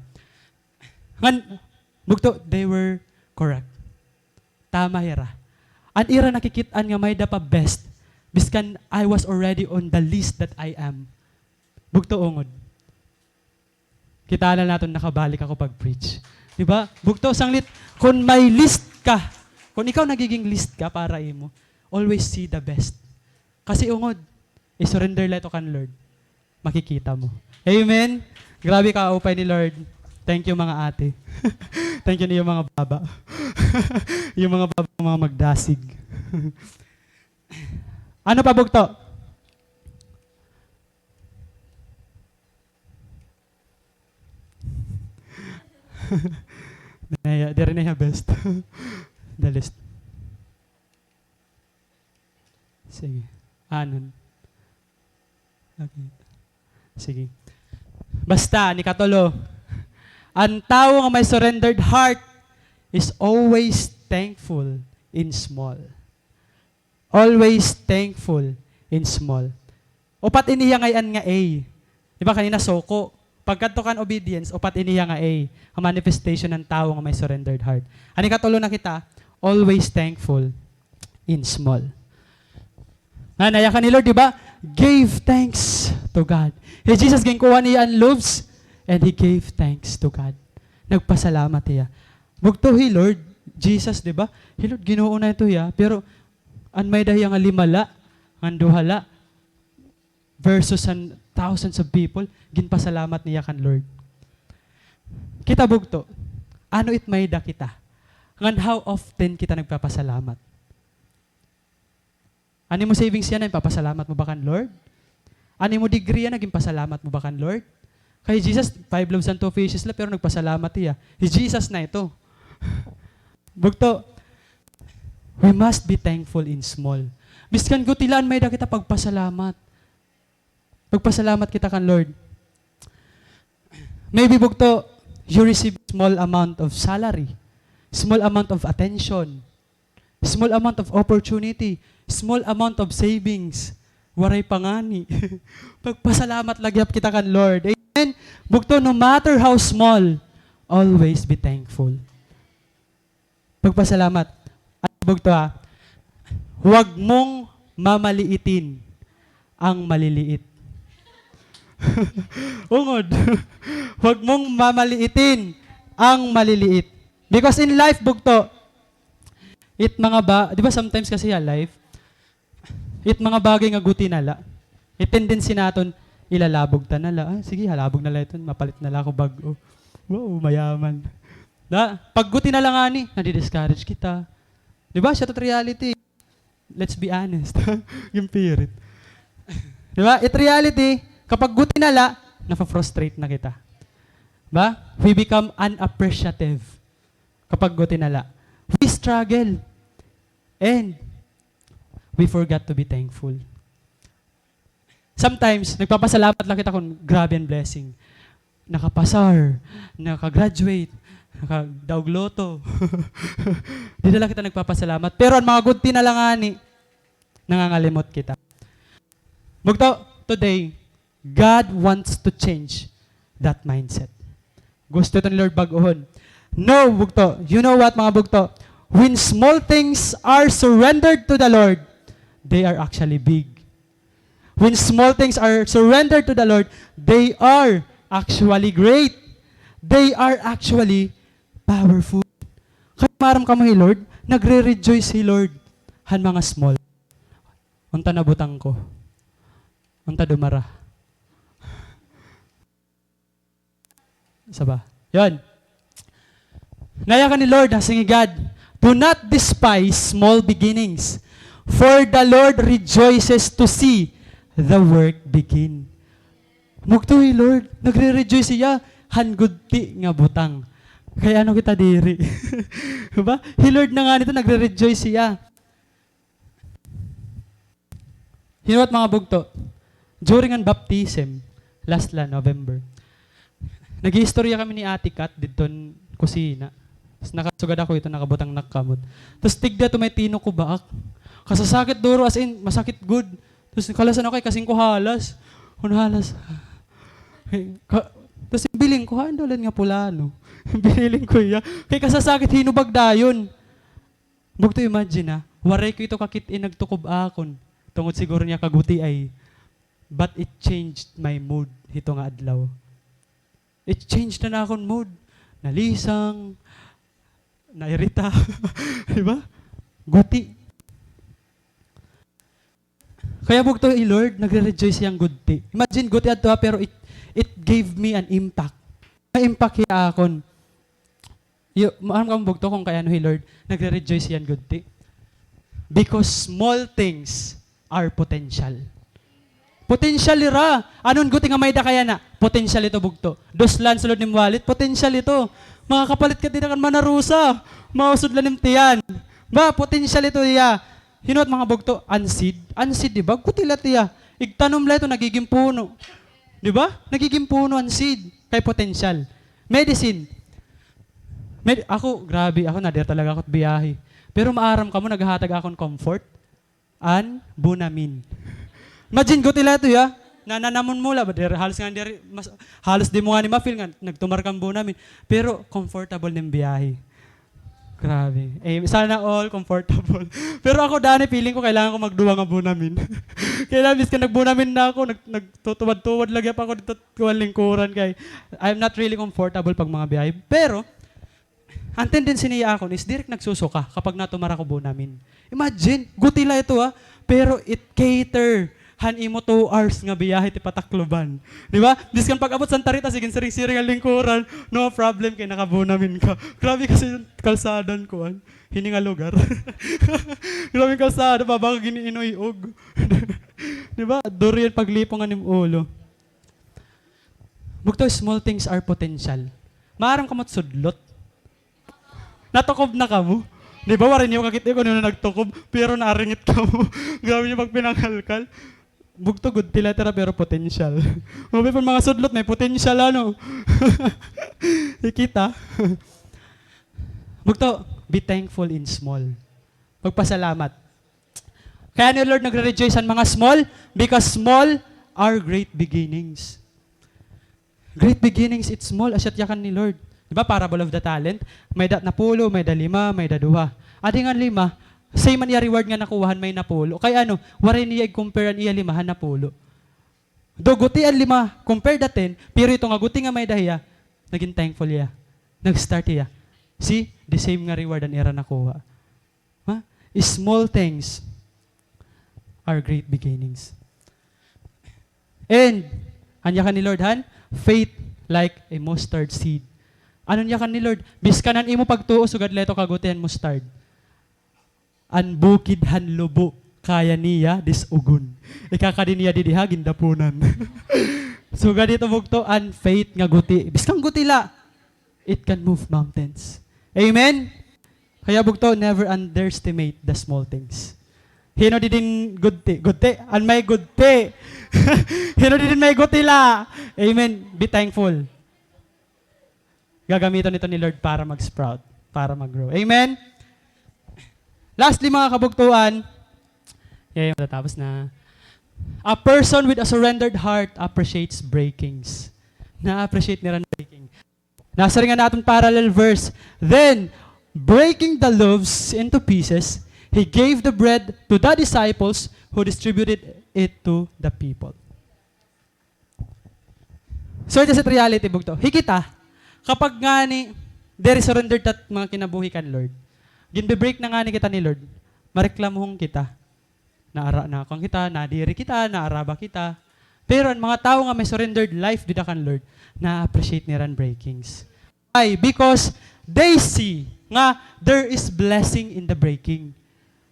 Ngan, bugto, they were correct. Tama hira. An ira nakikit-an nga may-ada pa best, biskan I was already on the list that I am. Bugto, ungod. Kita na naton nakabalik ako pag-preach. Di ba? Bugto, sanglit, kon may list ka, kon ikaw nagiging list ka para imo, always see the best. Kasi ungod, i-surrender la ito kan Lord. Makikita mo. Amen? Grabe kaupay ni Lord. Thank you, mga ate. Thank you niyo, mga baba. Yung mga baba, mga magdasig. Ano pa, bugto? Nahiya, diri na hiya best. The list. Sige. Anon. Okay. Sige. Basta, an ikatulo, an tawo nga may surrendered heart is always thankful in small. Always thankful in small. Upat ini hiya ngay-an nga A. Di ba, kanina suko. Pagkadto kan obedience, upat ini hiya nga A. An manifestation han tawo nga may surrendered heart. An ikatulo na kita, always thankful in small. Nga nayakan ni Lord, di ba? Gave thanks to God. Hi Jesus, ginkuha niya an loaves, and he gave thanks to God. Nagpasalamat hiya. Bugto hi Lord, Jesus, di ba? Hi Lord, Ginoo na ito hiya. Pero, an may-ada hiya nga lima la, ngan duha la, versus an thousands of people, ginpasalamat niya kan Lord. Kita bugto, ano it may-ada kita? Ngan how often kita nagpapasalamat? An imo savings yana, ginpapasalamat mo ba kan Lord? An imo degree yana, ginpasalamat mo ba kan Lord? Kay Jesus, five loaves and two fishes la, pero nagpasalamat hiya. Hi Jesus na ito. Bugto, we must be thankful in small. Biskan guti la an may-ada kita, pagpasalamat. Pagpasalamat kita kan Lord. Maybe bugto, you receive small amount of salary, small amount of attention, small amount of opportunity, small amount of savings. Waray pa ngani. Pagpasalamat la gihap kita kan Lord. Amen? Bugto, no matter how small, always be thankful. Pagpasalamat. Ano bugto, ha? Huwag mong mamaliitin ang maliliit. Ungod. Huwag mong mamaliitin ang maliliit. Because in life, bugto, it mga ba, di ba sometimes kasi ha life, it mga bagay nga guti na la. It tendency naton, ilalabog ta na la. Ah, sige, halabog na la iton, mapalit na la ako bag-o. Wow, mayaman. Na, pag guti na la ngani, nadi-discourage kita. Di ba? Siya to reality. Let's be honest. Ginpirit. Di ba? It reality, kapag guti na la, nafa-frustrate na kita. Ba? We become unappreciative kapag guti na la. We struggle. And we forgot to be thankful. Sometimes, nagpapasalamat la kita kon grabe an blessing. Nakapasar, naka-graduate, nakadaog lotto. Dida la kita nagpapasalamat. Pero an mga gudti na la ngani, nangangalimot kita. Bugto, today, God wants to change that mindset. Gusto ito ni Lord bag-ohon. No, bugto. You know what, mga bugto? When small things are surrendered to the Lord, they are actually big. When small things are surrendered to the Lord, they are actually great. They are actually powerful. Kay maaram kamo hi Lord, nagre-rejoice hi Lord han mga small. Unta nabutang ko. Unta dumara. Isa ba? Yun. Nayakan ni Lord, nasiring hi God, "Do not despise small beginnings, for the Lord rejoices to see the work begin." Bugto hi Lord, nagre-rejoice hiya han gudti nga butang. Kay ano kita diri? Ba? Hi Lord na ngani ito, nagre-rejoice hiya. You know what, mga bugto? During an baptism, last la, November, nag-iistorya kami ni Ate Kat didton kusina. Tas nakasugad ako ito, nakabutang na kamot. Tas tigda ito may tinukubak. Kasasakit duro, as in, masakit gud. Tapos kalasan ako kay kasing ko halas. Kun halas. Ka-, tapos biling ko, "Hain daw la ini nga pulano?" Biling ko hiya. Kay kasasakit, hinubag dayon. Bugto, imagine, ha. Waray ko ito kakit-i nagtukob akon. Tungod siguro niya kaguti ay. But it changed my mood hito nga adlaw. It changed na, na akon mood. Nalisang, nairita. Di ba? Guti. Kaya bugto hi Lord, nagre-rejoice hiya hin gudti. Imagine, guti adto ha, pero it, it gave me an impact. May impact hiya akon. Yo, maaram kamo bugto kon kay ano hi Lord, nagre-rejoice hiya hin gudti. Because small things are potential. Potential hira. Ano an guti nga may-ada ka yana? Potential ito bugto. Dos la an sulod nim wallet, potential ito. Makakapalit ka dida kan Mana Rosa. Mausod la nim tiyan. Ba, potential ito hiya. Hin-o it mga bugto, an seed. An seed, di ba? Guti la hiya. Igtanom la ito, nagigin puno. Di ba? Nagigin puno an seed. Kay potential. Medicine. Med-, ako, grabe, ako, nader talaga ako biyahe. Pero maaram kamo, naghahatag akon comfort. An Bunamin. Imagine, guti la ito, ya. Nananamon mo la, ba, diri, halos nga, diri, mas, halos di mo nga ni ma-feel nga, nagtumar kan Bunamin. Pero, comfortable nim biyahe. Grabe. Eh, sana all comfortable. Pero ako, dani, feeling ko, kailangan ko magduwa nga Bunamin. Kailangan, miskan nag-Bunamin na ako, nag-, nagtutuwad-tuwad lagi pa ako dito, kuwan lingkuran kay I'm not really comfortable pag mga biyahe. Pero, an tendency niya akon is direct nagsusuka kapag natumar ako Bunamin. Imagine, guti la ito, ha. Pero it cater han imo two hours nga biyahe ti pa-Tacloban. Di ba? Biskan pag-abot Santa Rita, sige, siring-siring an lingkuran. No problem kay naka-Bunamin ka. Grabe kasi an kalsada han kuan. Hini nga lugar. Grabe an kalsada, baba ka gini-inuy-og. Di ba? Durian paglipong an im ulo. Bugto, small things are potential. Maaram kamo it sudlot. Natukob na kamo. Di ba, waray niyo kakit-i kon hin-o nagtukob, pero naringit kamo. Grabe niyo pagpinanghalkal. Bugto, guti la ito hira, pero potential. Maupay pa an mga sudlot, may potential, ano. Ikita. Bugto, be thankful in small. Magpasalamat. Kay ano hi Lord nagre-rejoice han mga small? Because small are great beginnings. Great beginnings, it's small, asya it yakan ni Lord. Di ba, parable of the talent? May-ada napulo, may-ada lima, may-ada duha. Adi nga lima, same an iya reward nga nakuha han may napulo. Kay ano, waray niya i-compare an iya lima han napulo. Though guti an lima, compare the ten, pero ito nga guti nga may-ada hiya, nagin thankful hiya. Nag-start hiya. See, the same nga reward an ira nakuha. Ha? Small things are great beginnings. And, an yakan ni Lord han, faith like a mustard seed. Ano an yakan ni Lord? Biskan an imo pagtuo, sugad la ito kaguti han mustard. An bukid han lubo, kaya niya dis-ugon. Ikakadi niya didi ha gindapunan. Sugad ito bugto, an faith nga guti. Biskan guti la, it can move mountains. Amen? Kaya bugto, never underestimate the small things. Hin-o didin gudti? Gudti? An may gudti. Hin-o didin may guti la? Amen. Be thankful. Gagamiton ito ni Lord para mag-sprout, para mag-grow. Amen? Lastly, mga kabugtoan, yay, matatapos na. A person with a surrendered heart appreciates breakings. Na-appreciate nira an breaking. Nasiring an aton parallel verse, then, breaking the loaves into pieces, he gave the bread to the disciples who distributed it to the people. So, it is it reality, bugto. Hi kita, kapag ngani, diri surrendered ta it mga kinabuhi kan Lord. Ginbe-break na ngani kita ni Lord. Mareklamohon kita. Naara na kan kita, nadiri kita, naara ba kita. Pero an mga tawo nga may surrendered life dida kan Lord, na-appreciate nira an breakings. Why? Because they see nga there is blessing in the breaking.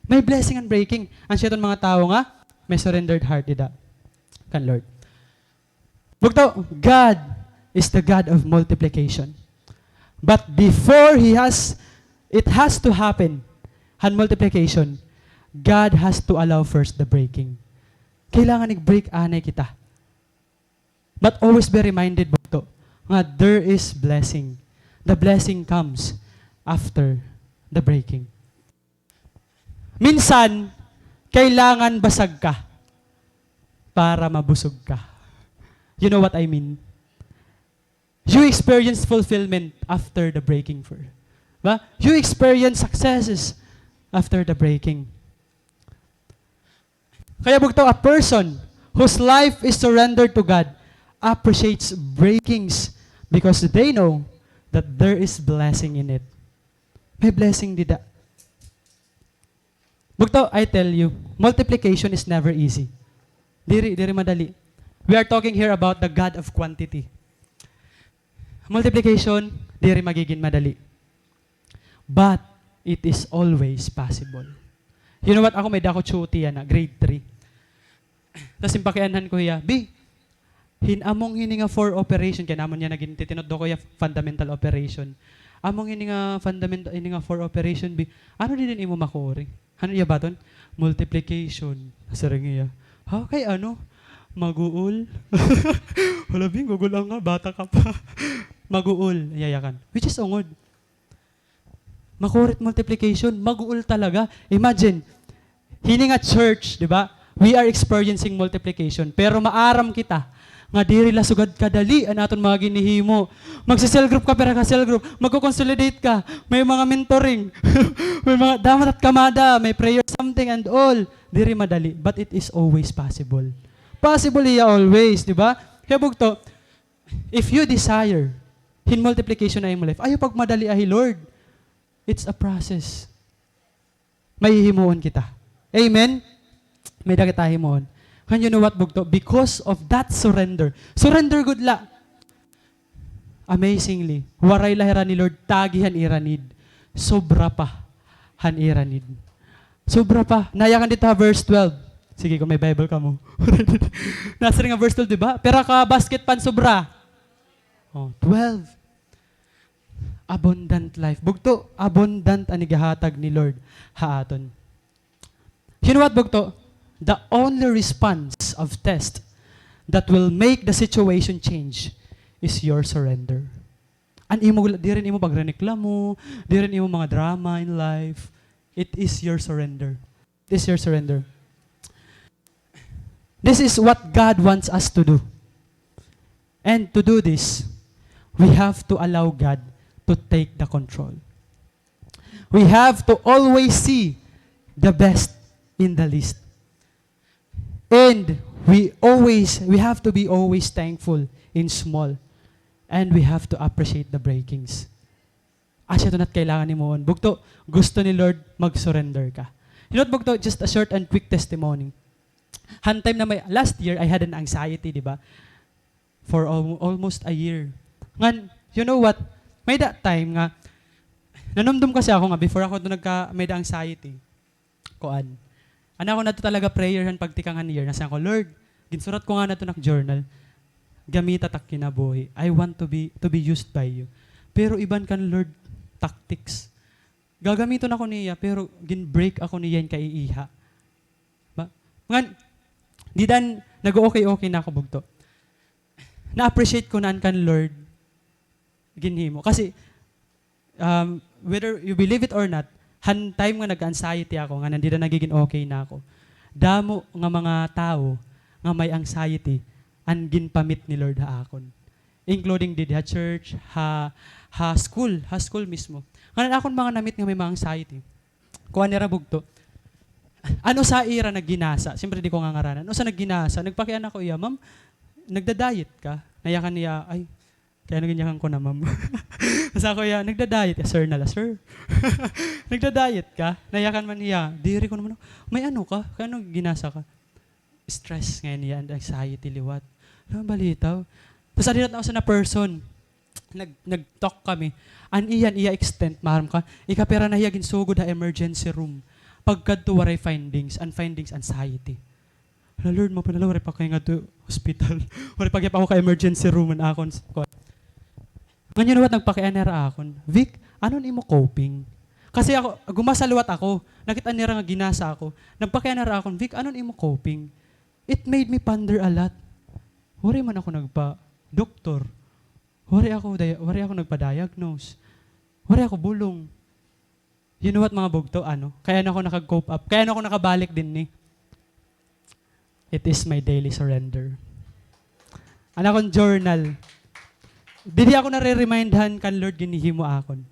May blessing an breaking. Asya iton mga tawo nga may surrendered heart dida kan Lord. Bugto, God is the God of multiplication. But before He has, it has to happen, han multiplication, God has to allow first the breaking. Kailangan ig-break anay kita. But always be reminded, bugto, nga there is blessing. The blessing comes after the breaking. Minsan, Kailangan basag ka para mabusog ka. You know what I mean? You experience fulfillment after the breaking first. Ba? You experience successes after the breaking. Kaya bugto, a person whose life is surrendered to God appreciates breakings because they know that there is blessing in it. May blessing dida. Bugto, I tell you, multiplication is never easy. Diri, diri madali. We are talking here about the God of quantity. Multiplication, diri magigin madali. But it is always possible. You know what? Ako may-ada ako tiyuti yana, grade three. Tas ginpakianhan ko hiya, "Bi, hin among hini nga four operation," kay namon yana gintitinudlo ko hiya fundamental operation. "Among hini nga fundamental, hini nga four operation, Bi, ano dida an imo makuri?" Ano iya baton? "Multiplication." Siring hiya. Ha? Kay ano? Maguol? Hala, Bi, guol-an ka, bata ka pa. Maguol, iya yakan. Which is ungod. Makuri it multiplication, maguol talaga. Imagine, hini nga church, di ba? We are experiencing multiplication. Pero maaram kita nga diri la sugad kadali an aton mga ginhihimo. Magse-cell group ka, pira ka cell group. Magko-consolidate ka. May mga mentoring. May mga damat at kamada. May prayer something and all. Diri madali. But it is always possible. Possible hiya always, di ba? Kaya bugto, if you desire hin multiplication ha imo life, ayaw pagmadali hi Lord. It's a process. May hihimuon kita. Amen? May-ada kita himuon. And you know what, bugto? Because of that surrender. Surrender gud la. Amazingly, waray la hira ni Lord tagi han ira need. Sobra pa han ira need. Sobra pa. Nayakan didto ha verse twelve. Sige, kon may Bible kamo. Nasiring ha verse twelve, di ba? Pira ka basket pan sobra? Oh, twelve. Abundant life. Bugto, abundant an igahatag ni Lord ha aton. You know what, bugto? The only response of test that will make the situation change is your surrender. An imo, diri an imo pagrereklamo, diri an imo mga drama in life. It is your surrender. It is your surrender. This is what God wants us to do. And to do this, we have to allow God to take the control. We have to always see the best in the least. And we always, we have to be always thankful in small. And we have to appreciate the breakings. Asya ito na it kailangan himuon. Bugto, gusto ni Lord mag-surrender ka. You know what, bugto, just a short and quick testimony. Han time na may, last year, I had an anxiety, di ba? For al-, almost a year. Ngan, you know what? May-ada time nga, nanumdom kasi ako nga, before ako ito nagka, may-ada anxiety. Kuan. An akon adto talaga prayer han pagtikang han year, nasiring ako, "Lord," ginsurat ko ngani adto nak journal, "gamita tak kinabuhi. I want to be, to be used by you." Pero iban kan Lord tactics. Gagamiton ako niya, pero gin-break ako niya hin kaiiha. Ba? Ngan, dida an nag-o-okay-okay na ako, bugto. Na-appreciate ko na an kan Lord ginhimo. Kasi, um, whether you believe it or not, han time nga nag-anxiety ako, ngan dida nagigin okay na ako, damo nga mga tawo nga may anxiety an ginpa-meet ni Lord ha akon. Including didi ha church, ha, ha school, ha school mismo. Ngan an akon mga na-meet nga may mga anxiety, kuan nira, bugto, an usa ha ira nagginasa, siyempre di ko ngangaranan. An usa nagginasa, nagpakiana ko hiya, "Ma'am, nagda-diet ka?" Nayakan hiya, "Ay, kay ano ginyakan ko na, ma'am?" Nasiring ko hiya, "Nagda-diet ka, sir na la, sir?" "Nagda-diet ka?" Nayakan man hiya, "Diri ko naman." "May ano ka? Kay ano ginasa ka?" Stress ngay-an hiya and anxiety liwat. Ano an balita? Tas adi na usa na person, nag-, nag-talk kami. An iya, an iya extent, maaram ka, ikapira na hiya ginsugod ha emergency room. Pagkadto waray findings, an findings, anxiety. Hala, Lord, maupay na la, waray pa ako ngadto hospital. Waray pa gihap ako ka emergency room an akon s-, kuan. Ngan you know what, nagpakiana hira ha akon, "Vic, ano an imo coping?" Kasi ako, gumasa liwat ako. Nakit-an nira nga ginasa ako. Nagpakiana hira ha akon, "Vic, ano an imo coping?" It made me ponder a lot. Waray man ako nagpa-doktor. Waray ako dia-, waray ako nagpa-diagnose. Waray ako bulong. You know what, mga bugto, ano? Kay ano ako nakag-cope up? Kay ano ako nakabalik dinhi? It is my daily surrender. An akon journal. Didi ako nare-remindhan kan Lord ginhihimo akon.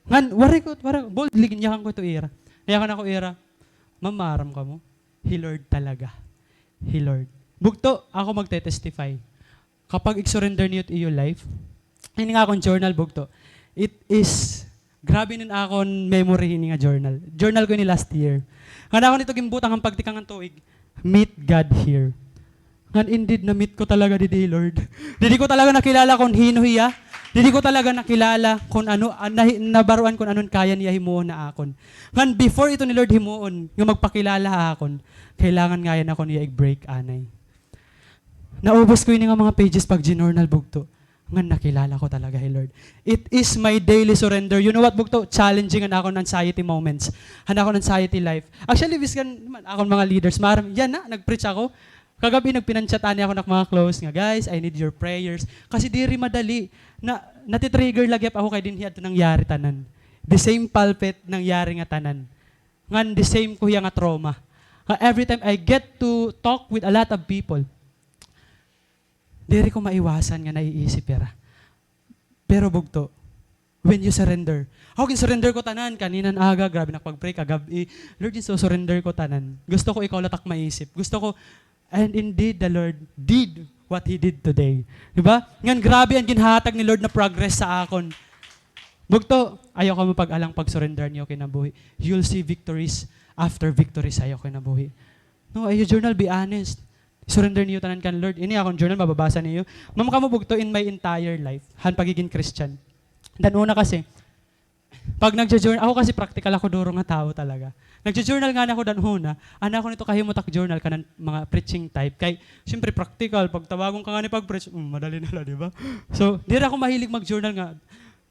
Ngan, waray ko, waray, boldly, ginyakan ko ito ira. Yakan ako ira, "Ma'am, maaram kamo, hi Lord talaga. Hi Lord." Bugto, ako magte-testify. Kapag ig-surrender niyo it iyo life, ini nga akon journal, bugto. It is, grabe ini an akon memory ini nga journal. Journal ko ini last year. Ngan akon ito ginbutang han pagtikang han tuig, "Meet God here." Ngan indeed, na-meet ko talaga didi hi Lord. Didi ko talaga nakilala kon hin-o hiya. Didi ko talaga nakilala kon ano, ah, nahi-, nabaruan kon ano an kaya niya himuon ha akon. Ngan before ito ni Lord himuon, nga magpakilala ha akon, kailangan ngay-an ako niya ig-break anay. Naubos ko ini nga mga pages pag-journal, bugto. Ngan nakilala ko talaga hi Lord. It is my daily surrender. You know what, bugto? Challenging an akon anxiety moments. Han akon anxiety life. Actually, biskan man akon mga leaders, maaram, yana, nag-preach ako. Kagab-i, nagpina-chat anay ako han ak mga close nga, "Guys, I need your prayers." Kasi diri madali. Na, nati-trigger la gihap ako kay dinhi adto nangyari tanan. The same pulpit nangyari nga tanan. Ngan the same ko hiya nga trauma. Nga every time I get to talk with a lot of people, diri ko maiwasan nga naiisip hira. Pero bugto, when you surrender. Ako, gin-surrender ko tanan. Kanina han aga, grabe nakapag-pray, kagab-i. Lord, gin-surrender ko tanan. Gusto ko ikaw la it ak maisip. Gusto ko, and indeed, the Lord did what He did today. Di ba? Ngan grabe an ginhatag ni Lord na progress sa akon. Bugto, ayaw kamo pag-alang pag-surrender niyo kinabuhi. You'll see victories after victories ha iyo kinabuhi. No, iyo journal, be honest. Surrender niyo tanan kan Lord. Ini akon journal, mababasa niyo. Ma'am, kamo bugto, in my entire life, han pagiging Christian. Dan una kasi, pag nagjo-journal, ako kasi practical ako duro nga tawo talaga. Nagjo-journal ngani ako dan una, an akon ito kahimo it ak journal, kanan mga preaching type. Kay, siyempre, practical, pag tawagon ka ngani pag-preach, mm, madali na la, di ba? So, diri ako mahilig mag-journal nga,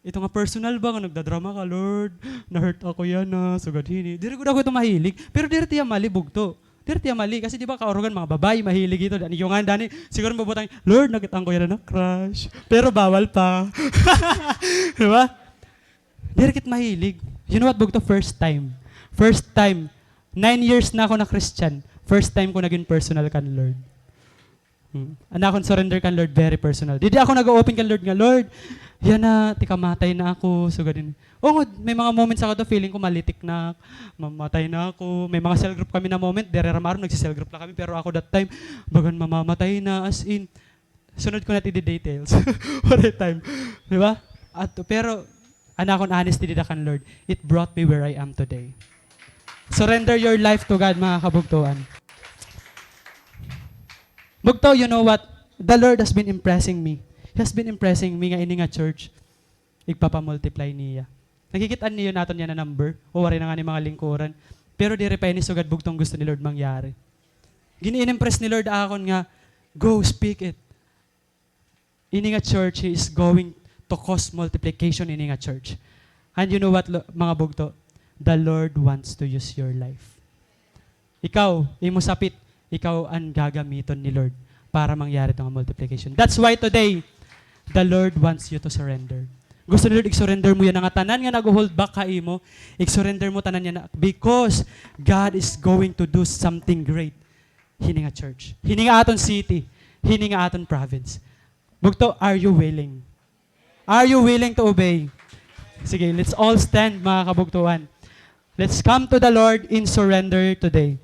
ito nga personal ba, nga nagdadrama ka, "Lord, na-hurt ako yana, sugad hini." Diri gud ako ito mahilig. Pero diri tiya mali, bugto. Diri tiya mali. Kasi di ba, kaurugan, mga babayi, mahilig ito. Dani, iyo nga, dani, siguro mabutang, "Lord, nakit-an ko yana na crush." Pero bawal pa. Di ba? Diri kit mahilig. You know what, bugto? First time. First time. Nine years na ako na Christian. First time ko nagin personal kan Lord. Hmm. An akon surrender kan Lord, very personal. Didi ako nag-open kan Lord nga, "Lord, yana, tikamatay na ako." Sugad ini. Oo, may mga moments ako to, feeling ko malitik na, mamatay na ako. May mga cell group kami na moment, diri ra maaram, nagsi-cell group la kami, pero ako that time, bagan mamamatay na, as in, sunod ko na it idi details. Waray time. Di ba? At, pero, an akon honesty dida kan Lord, it brought me where I am today. Surrender your life to God, mga kabugtoan. Bugto, you know what? The Lord has been impressing me. He has been impressing me nga ini nga church, igpapamultiply niya. Nakikit-an niyo naton yana number, o waray na ngani mga lingkuran. Pero diri pa ini sugad bugto an gusto ni Lord mangyari. Gin-inimpress ni Lord akon nga, "Go, speak it." Ini nga church, He is going to cause multiplication ini nga church. And you know what, lo-, mga bugto? The Lord wants to use your life. Ikaw, imo sapit, ikaw an gagamiton ni Lord para mangyari ito nga multiplication. That's why today, the Lord wants you to surrender. Gusto ni Lord, ig-surrender mo yana nga tanan nga nag-hold back ha imo. Ig-surrender mo tanan yana because God is going to do something great. Hini nga church. Hini nga aton city. Hini nga aton province. Bugto, are you willing? Are you willing to obey? Sige, let's all stand, mga kabugtoan. Let's come to the Lord in surrender today.